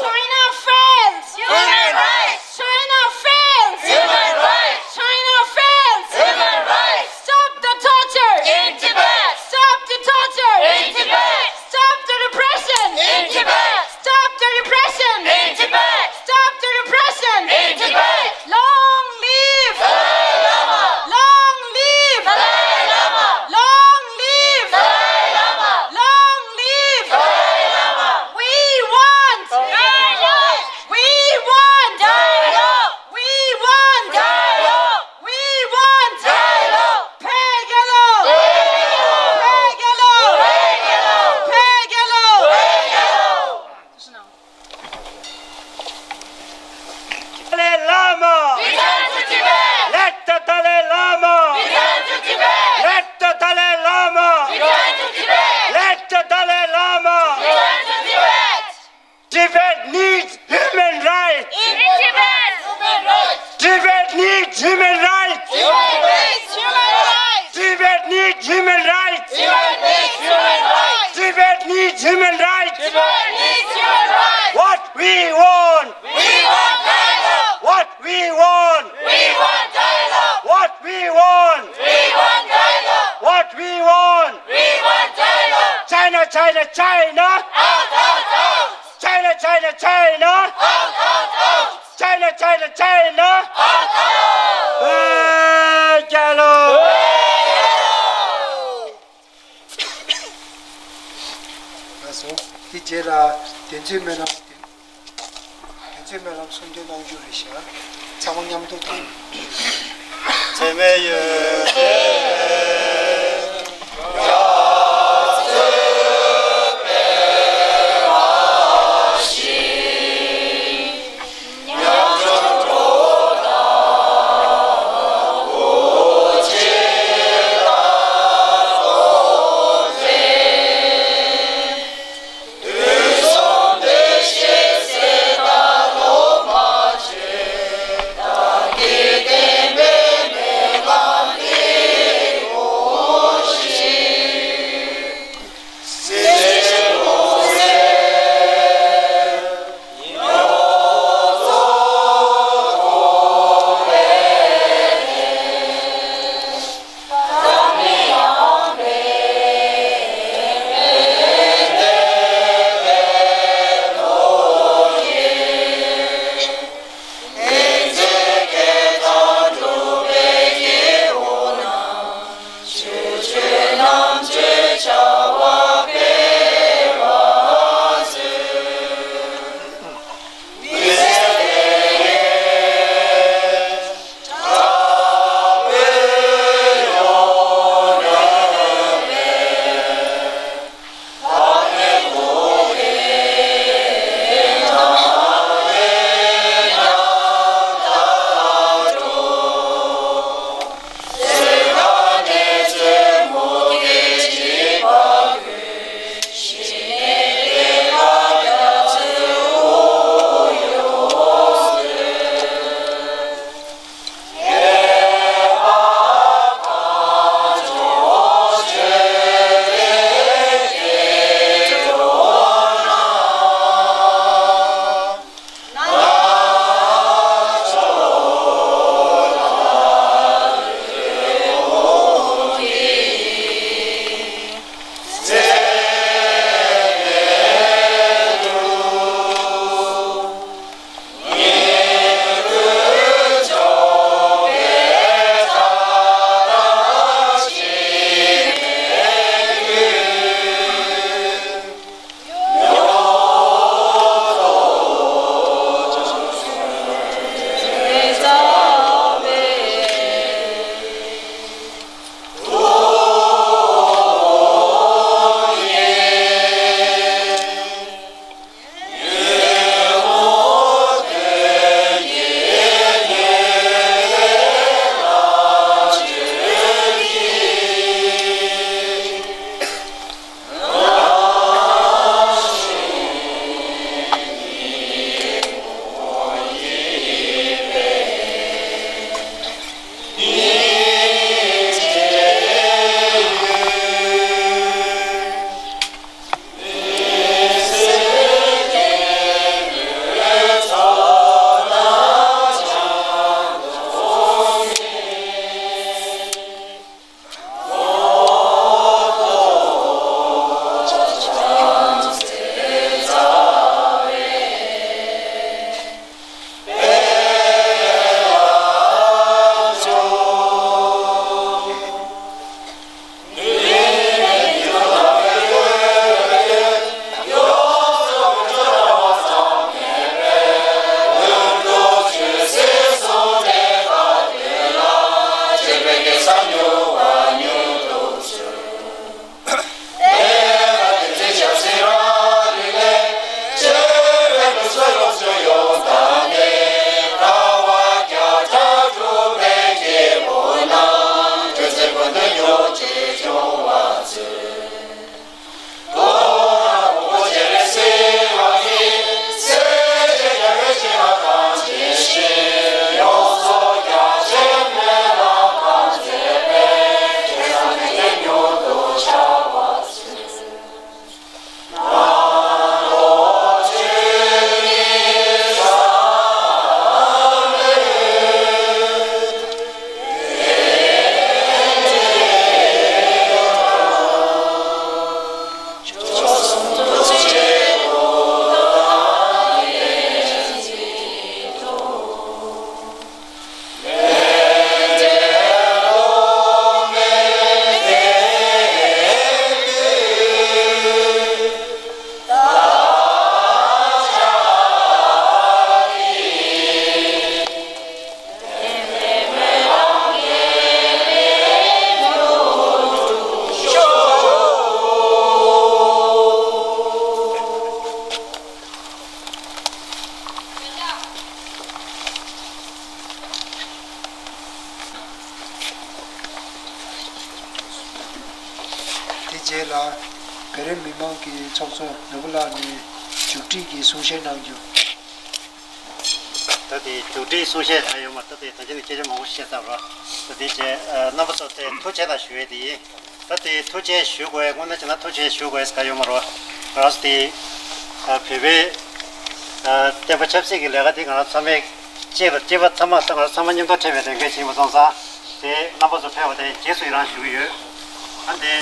China fails! Human rights! China fails! Human rights! China fails! Human rights! Stop the torture! In Tibet! Stop the torture! In Tibet! Stop the repression! In Tibet! Stop the repression! In Tibet! Stop the repression! In Tibet! Long live! Dalai Lama! Long live! Dalai Lama! Long live! Dalai Lama! Long live! Dalai Lama! We want! Dialogue! We want! Dialogue! We want! Dialogue! We want! Dialogue! བོད་རྒྱལ་ལོ། བོད་རྒྱལ་ལོ། བོད་རྒྱལ་ལོ། བོད་རྒྱལ་ལོ། བོད་རྒྱལ་ལོ། Dalai Lama! Return to Tibet! Let the Dalai Lama! Return to Tibet! Let the Dalai Lama! Return to Tibet! Let the Dalai Lama! Return to Tibet! Tibet needs human rights! In Tibet! Human rights! Tibet needs human rights! Tibet needs human rights! Tibet needs human rights! Tibet needs human rights! Tibet needs human rights! Tibet needs human rights! What we want? We want dialogue. What we want? We want dialogue. What we want? We want dialogue. What we want? We want dialogue. China, China, China. Out, out, out. China, China, China. Out, out, out. China, China, China. Out, out. Hey, dialogue. ལགས་སོ། དེ་རྗེས་ལ་དོན་ཚན་སྨོན་ལམ། དོན་ཚན་སྨོན་ལམ་གསུང་འདོན་གནང་རྒྱུ་རེད་ཤག་ཚང་མ་མཉམ་དུ་དང་། ཚད་མེད་ཡོན་ཏན་ རྗེས་ལ་བོད་རིགས་མི་མང་གི་ཚོགས་གཙོ་ནོར་བུ་ལགས་ནས་མཇུག་སྒྲིལ་གྱི་གསུང་བཤད་གནང་རྒྱུ། ད་དེ་མཇུག་སྒྲིལ་གསུང་བཤད་གང་ཡོད་མ་རེད། ད་དེ་ད་ཅི་ནས་སྐད་ཆ་མང་པོ་བཤད་ཚར་བ། ད་དེ་བྱས་རྣམ་པ་ཚོ་དེ་ཐུགས་རྗེ་གནང་ཞུ་ཡས་དེ་ཡིན། ད་དེ་ཐུགས་རྗེ་ཞུ་དགོས་དངོས་གནས་བྱས་ན་ཐུགས་རྗེ་ཞུ་དགོས་གང་ཡོད་མ་རེད། ང་རང་ཚོ་དེ་བོད་པའི་བསྟན་པ་ཆབ་སྲིད་ཀྱི་ལས་ཀ་དེ་ང་རང་ཚང་མས་གཅིག་ལ་གཅིག་པ་ཚང་མ་ང་རང་ཚང་མ་མཉམ་དུ་འཕྲད་པའི་ལས་འགན་ཞིག་ཡིན་པ་སོང་ཙང་། དེ་རྣམ་པ་ཚོ་ཕེབས་པ་དེ་རྗེས་སུ་ཡི་རང་ཞུ་གི་ཡོད། ཨ་འདི་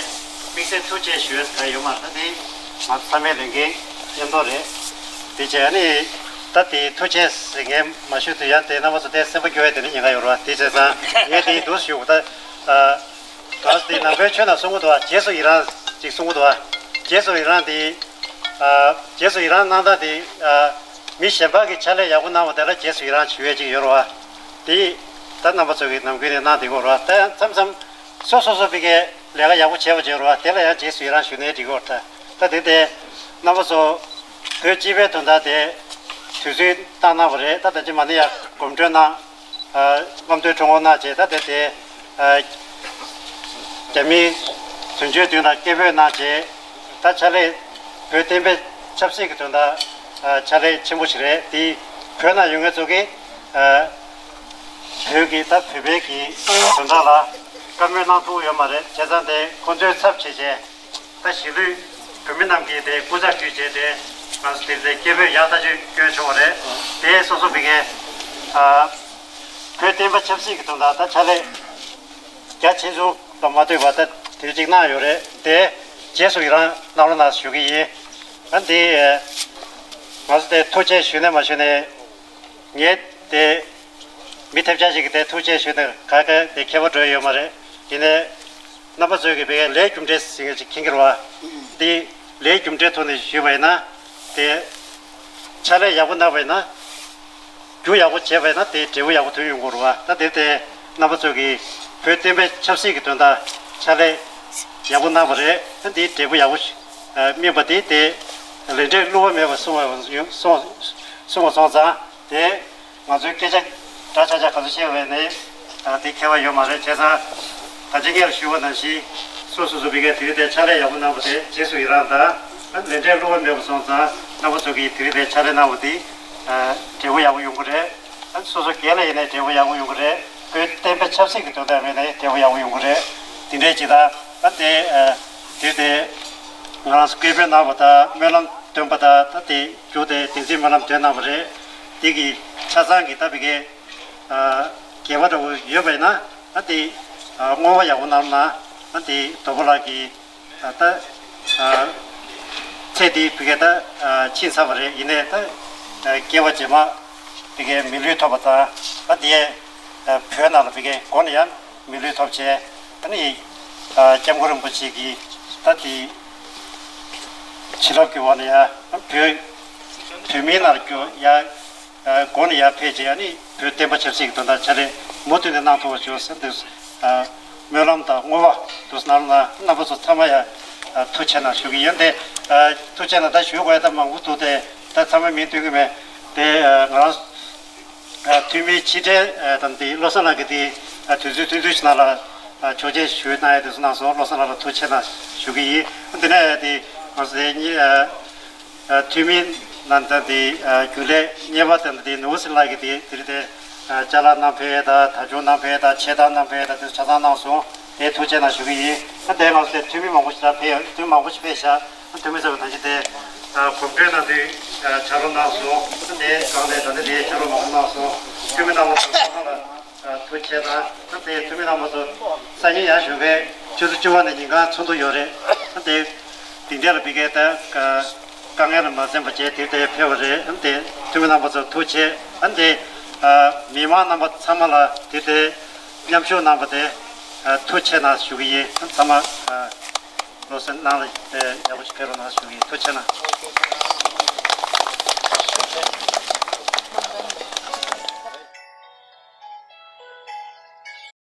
དམིགས་བསལ་ཐུགས་རྗེ་ཞུ་ཡས་གང་ཡོད་མ་རེད། ད་དེ་ང་ཚོ་ཚང་མའི་ལས་འགན་མཉམ་དུ་རེད། དེ་བྱས་ནས་ད་དེ་ཐུགས་རྗེ་ཟེར་མཁན་མ་ཞུ་དུས་ཡང་དེ་རྣམ་པ་ཚོ་དེ་སེམས་པ་སྐྱོ་བའི་དེ་ནི་ཉེན་ཁ་ཡོད་རེད་བ། དེ་བྱས་ཙང་ངས་དེ་འདུག་ཞུ་གི་ད། ཨ་ད་དེ་ནང་པའི་ཆོས་ནང་གསུང་གི་འདུག་བ། རྗེས་སུ་ཡི་རང་ཅིག་གསུང་གི་འདུག་བ། རྗེས་སུ་ཡི་རང་དེ། ཨ་རྗེས་སུ་ཡི་རང་གནང་སྟངས་དེ། ཨ་མི་གཞན་པ་གིས་ཕྱག་ལས་ཡག་པོ་གནང་བ་དེ་ལ་རྗེས་སུ་ཡི་རང་ཞུ་ཡས་ཅིག་ཡོད་རེད་བ། དེ་ད་རྣམ་པ་ཚོ་གིས་ནམ་རྒྱུན་ནས་གནང་བསྡད་ཀྱི་ཡོད་རེད་བ། ད་ཡང་མཚམས་མཚམས་སོ་སོ་སོ་པའི་གི་ལས་ཀ་ཡག་པོ་བྱས་པ་བྱས་རེད་བ། དེ་ལ་ཡང་རྗེས་སུ་ཡི་རང་ཞུ་ནའི་འགྲིག་གི་ཡོད་རེད། ད་ད་དེ་དེ་རྣམ་པ་ཚོ་བོད་སྤྱི་པའི་དོན་དག་དེ་དུས་ཚོད་བཏང་གནང་བ་རེད། ད་ད་ཅི་མ་ནི་ཡང་གོམ་བགྲོད་གནང་། ཨ་རྔམ་སྟོན་ཁྲོམ་སྐོར་གནང་བྱས། ད་དེ་དེ་ཨ་རྒྱ་མིའི་དོན་གཅོད་མདུན་ལ་སྐད་འབོད་གནང་བྱས། ད་ཕྱག་ལས་བོད་བསྟན་པའི་ཆབ་སྲིད་ཀྱི་དོན་དག་ཨ་ཕྱག་ལས་ཆེན་པོ་ཞིག་རེད། དེ་བོད་ནང་ཡོད་མཁན་ཚོ་གིས་ཨ་བོད་ཀྱི་ད་བོད་པའི་གི་དོན་དག་ལ་བཀའ་མོལ་གནང་ཐུབ་ཡོད་མ་རེད། བྱས་ཙང་དེ་ཁོང་ཚོའི་ཚབ་བྱས་བྱས། ད་གཞིས་ལུས་བོད་མི་རྣམས་ཀྱིས་དེ་སྐུ་ཚབ་ཞུས་བྱས་ཏེ་ང་ཚོ་དེ་ཚོའི་སྐད་འབོད་ཡག་ཐག་ཆོད་བསྐྱོན་བྱུང་བ་རེད། དེ་སོ་སོ་བི་གའི་ཨ་བོད་བསྟན་པ་ཆབ་སྲིད་ཀྱི་དོན་དག་ད་ཕྱག་ལས་རྒྱ་ཆེ་ཆུང་དང་མ་ལྟོས་པར་ད་དེ་གཅིག་གནང་ཡོད་རེད། དེ་རྗེས་སུ་ཡི་རང་གནང་རོགས་གནང་ཞུ་གི་ཡིན། ཨ་འདི་ང་ཚོ་དེ་ཐུགས་རྗེ་ཞུ་ནས་མ་ཞུ་ནས། ངས་དེ་མི་ཐེབས་ཆག་ཅིག་གིས་དེ་ཐུགས་རྗེ་ཞུས་ནས་ག་ག་དེ་ཁྱད་པར་འགྲོ་ཡོད་མ་རེད། ཡིན་ནའི་རྣམ་པ་ཚོས་ཀྱི་བའི་ལས་རྒྱུ་འབྲས་ཟེར་མཁན་ཅིག་མཁྱེན་གྱི་རེད་བ། འདི་ལས་རྒྱུ་འབྲས་ཐོག་ནས་ཞུས་པ་ཡིན་ན། དེ་ཕྱག་ལས་ཡག་པོ་གནང་བ་ཡིན་ན། རྒྱུ་ཡག་པོ་བྱས་པ་ཡིན་ན་དེ་འབྲས་བུ་ཡག་པོ་ཐོན་ཡོང་གི་རེད་བ། ད་དེ་དེ་རྣམ་པ་ཚོས་ཀྱི་བོད་བསྟན་པའི་ཆབ་སྲིད་ཀྱི་དོན་དག་ཕྱག་ལས་ཡག་པོ་གནང་བ་རེད། ད་འདིའི་འབྲས་བུ་ཡག་པོ་ཞིག་སྨིན་པ་དེ་དེ་ལས་འབྲས་བསླུ་བ་མེད་པར་སོང་བ་སོང་སོང་བ་སོང་ཙང་དེ། ང་ཚོའི་སྐད་ཆ་འདྲ་ཆགས་ཆགས་ག་ཚོད་བཤད་པ་ནི་ཨ་དེ་ཁྱད་པར་ཡོད་མ་རེད། བྱས་ཙང་ད་ཅི་སྔར་ཞུས་པ་ནང་བཞིན་སོ་སོ་སོ་བི་གའི་དེ་རིང་དེ་ཕྱག་ལས་ཡག་པོ་གནང་བ་དེ་རྗེས་སུ་ཡི་རང་དང་ཨ་ལས་འབྲས་བསླུ་བ་མེད་པ་སོང་ཙང་རྣམ་པ་ཚོ་གིས་དེ་རིང་དེ་ཕྱག་ལས་གནང་བ་དེ་ཨ་འབྲས་བུ་ཡག་པོ་ཡོང་གི་རེད། ཨ་སོ་སོ་སྒེར་ལ་ཡིན་ནའི་འབྲས་བུ་ཡག་པོ་ཡོང་གི་རེད། བོད་བསྟན་པའི་ཆབ་སྲིད་ཀྱི་དོན་དག་ཡིན་ནའི་འབྲས་བུ་ཡག་པོ་ཡོང་གི་རེད། དེ་འདྲའི་ཅིག་དང་ཨ་དེ་ཨ་དེ་དེ་ང་རང་ཚོ་སྐད་འབོད་གནང་བ་དང་སྨོན་ལམ་འདོན་པ་དང་ད་དེ་རྒྱུ་དེ་བདེན་ཚིག་སྨོན་ལམ་འདོན་གནང་བ་རེད། དེ་གི་ཆ་ཚང་གི་ད་བི་གའི་ཨ་དགེ་བ་འདྲ་བོ་ཡོད་པ་ཡིན་ན་ཨ་དེ་ཨ་བསྔོ་བ་ཡག་པོ་གནང་ན་ཨ་དེ་དོ་པོ་ལགས་ཀྱི་ཨ་ད་ཨ་ཚེ་འདི་བི་གའི་ད་ཨ་ཕྱིན་ཚར་བ་རེད། ཡིན་ནའི་ད་ཨ་སྐྱེ་བ་རྗེས་མ་བི་གའི་མི་ལུས་ཐོབ་པ་དང་ཨ་དེ་ཨ་བོད་ནང་ལ་བི་གའི་སྒོ་ནས་ཡང་མི་ལུས་ཐོབ་བྱས་ཨ་ནི་ཨ་སྐྱབས་མགོན་རིན་པོ་ཆེ་གི་ད་དེ་བྱིན་རླབས་ཀྱི་འོག་ནས་ཡང་བོད་བོད་མིའི་ནང་ལ་སྐྱོ་ཡ། ཨ་སྒོ་ནས་ཡར་ཕེབས་རྗེས་ཨ་ནི་བོད་བསྟན་པ་ཆབ་སྲིད་ཀྱི་དོན་དག་ཕྱག་ལས་མུ་མཐུད་ནས་གནང་ཐུབ་པ་བྱོས་ཟེར་འདུག་ཨ་སྨོན་ལམ་དང་བསྔོ་བ་འདུག་གནང་རོགས་གནང་། རྣམ་པ་ཚོ་ཚང་མ་ཡ་ཨ་ཐུགས་རྗེ་གནང་ཞུ་གི་ཡིན། དེ་ཨ་ཐུགས་རྗེ་གནང་ད་ཞུ་དགོས་ཡ་ད་མང་པོ་འདུག་དེ་ད་ཚང་མ་མིང་འདོན་གི་མེད། དེ་ཨ་ང་རང་ཨ་འཐུས་མི་ཕྱི་དྲིལ་ཨ་དང་དེ་བློ་བཟང་ལགས་ཀྱིས་དེ་ཨ་དུས་ཚོད་ཐུང་ཐུང་ཞིག་ནང་ལ་ཨ་ཆོག་མཆན་ཞུ་གནང་ཡ་དེ་ཚོ་གནང་སོང་། བློ་བཟང་ལགས་ལ་ཐུགས་རྗེ་གནང་ཞུ་གི་ཡིན། དེ་ནས་དེ་ང་ཚོ་དེ་གཉིས་ཨ། ཨ་འཐུས་མི་རྣམས་དང་དེ་ཨ་རྒྱུན་ལས་གཉེར་པ་དང་དེ་ནོར་བུ་སྲིད་ལགས་ཀྱིས་དེ་དེ་རིང་དེ་ཨ་ཅ་ལག་གནང་ཕེབས་དང་དར་ལྕོག་གནང་ཕེབས་དང་ཆེ་མཐོང་གནང་ཕེབས་དང་དེ་ཆ་ཚང་གནང་སོང་། དེ་ཐུགས་རྗེ་གནང་ཞུ་གི་ཡིན། ཨ་དེ་ང་ཚོ་དེ་འཐུས་མི་མང་པོ་ཞིག་ལ་ཕེབས་ཡོད། འཐུས་མི་མང་པོ་ཞིག་ཕེབས་ཤག་ཨ་འཐུས་མི་ཚོ་ད་ཅི་དེ་ཨ་གོམ་བགྲོད་གནང་དུས་ཨ་ཕྱག་རོགས་གནང་སོང་། ཨ་དེ་གང་ལས་ད་ལྟ་དེ་ཕྱག་རོགས་མང་པོ་གནང་སོང་། འཐུས་མི་རྣམ་པ་ཚོ་ཚང་མ་ལ། ཨ་ཐུགས་རྗེ་གནང་། ད་དེ་འཐུས་མི་རྣམ་པ་ཚོ་སང་ཉིན་ཡང་ཞོགས་ཀའི་ཆུ་ཚོད་བཅུ་པ་ནས་ཉིན་གང་ཚོགས་འདུ་ཡོད་རེད། ད་དེ་དེ་འདྲ་ལ་བི་གའི་ད་དཀའ་ངལ་ལ་མ་འཛེམས་པ་བྱས་དེ་དེ་ཕེབས་པ་རེད། ད་དེ་འཐུས་མི་རྣམ་པ་ཚོ་ཐུགས་རྗེ་ཆེ། ད་དེ་ཨ་མི་མང་རྣམ་པ་ཚང་མ་ལ་དེ་དེ་མཉམ་ཞུགས་གནང་པ་དེ་ཨ་ཐུགས་རྗེ་གནང་ཞུ་གི་ཡིན། ཚང་མ་ཨ་བློ་སེམས་ནང་ལ་ཡག་པོ་ཞིག་ཕེབས་རོགས་གནང་ཞུ་གི་ཡིན། ཐུགས་རྗེ་གནང་།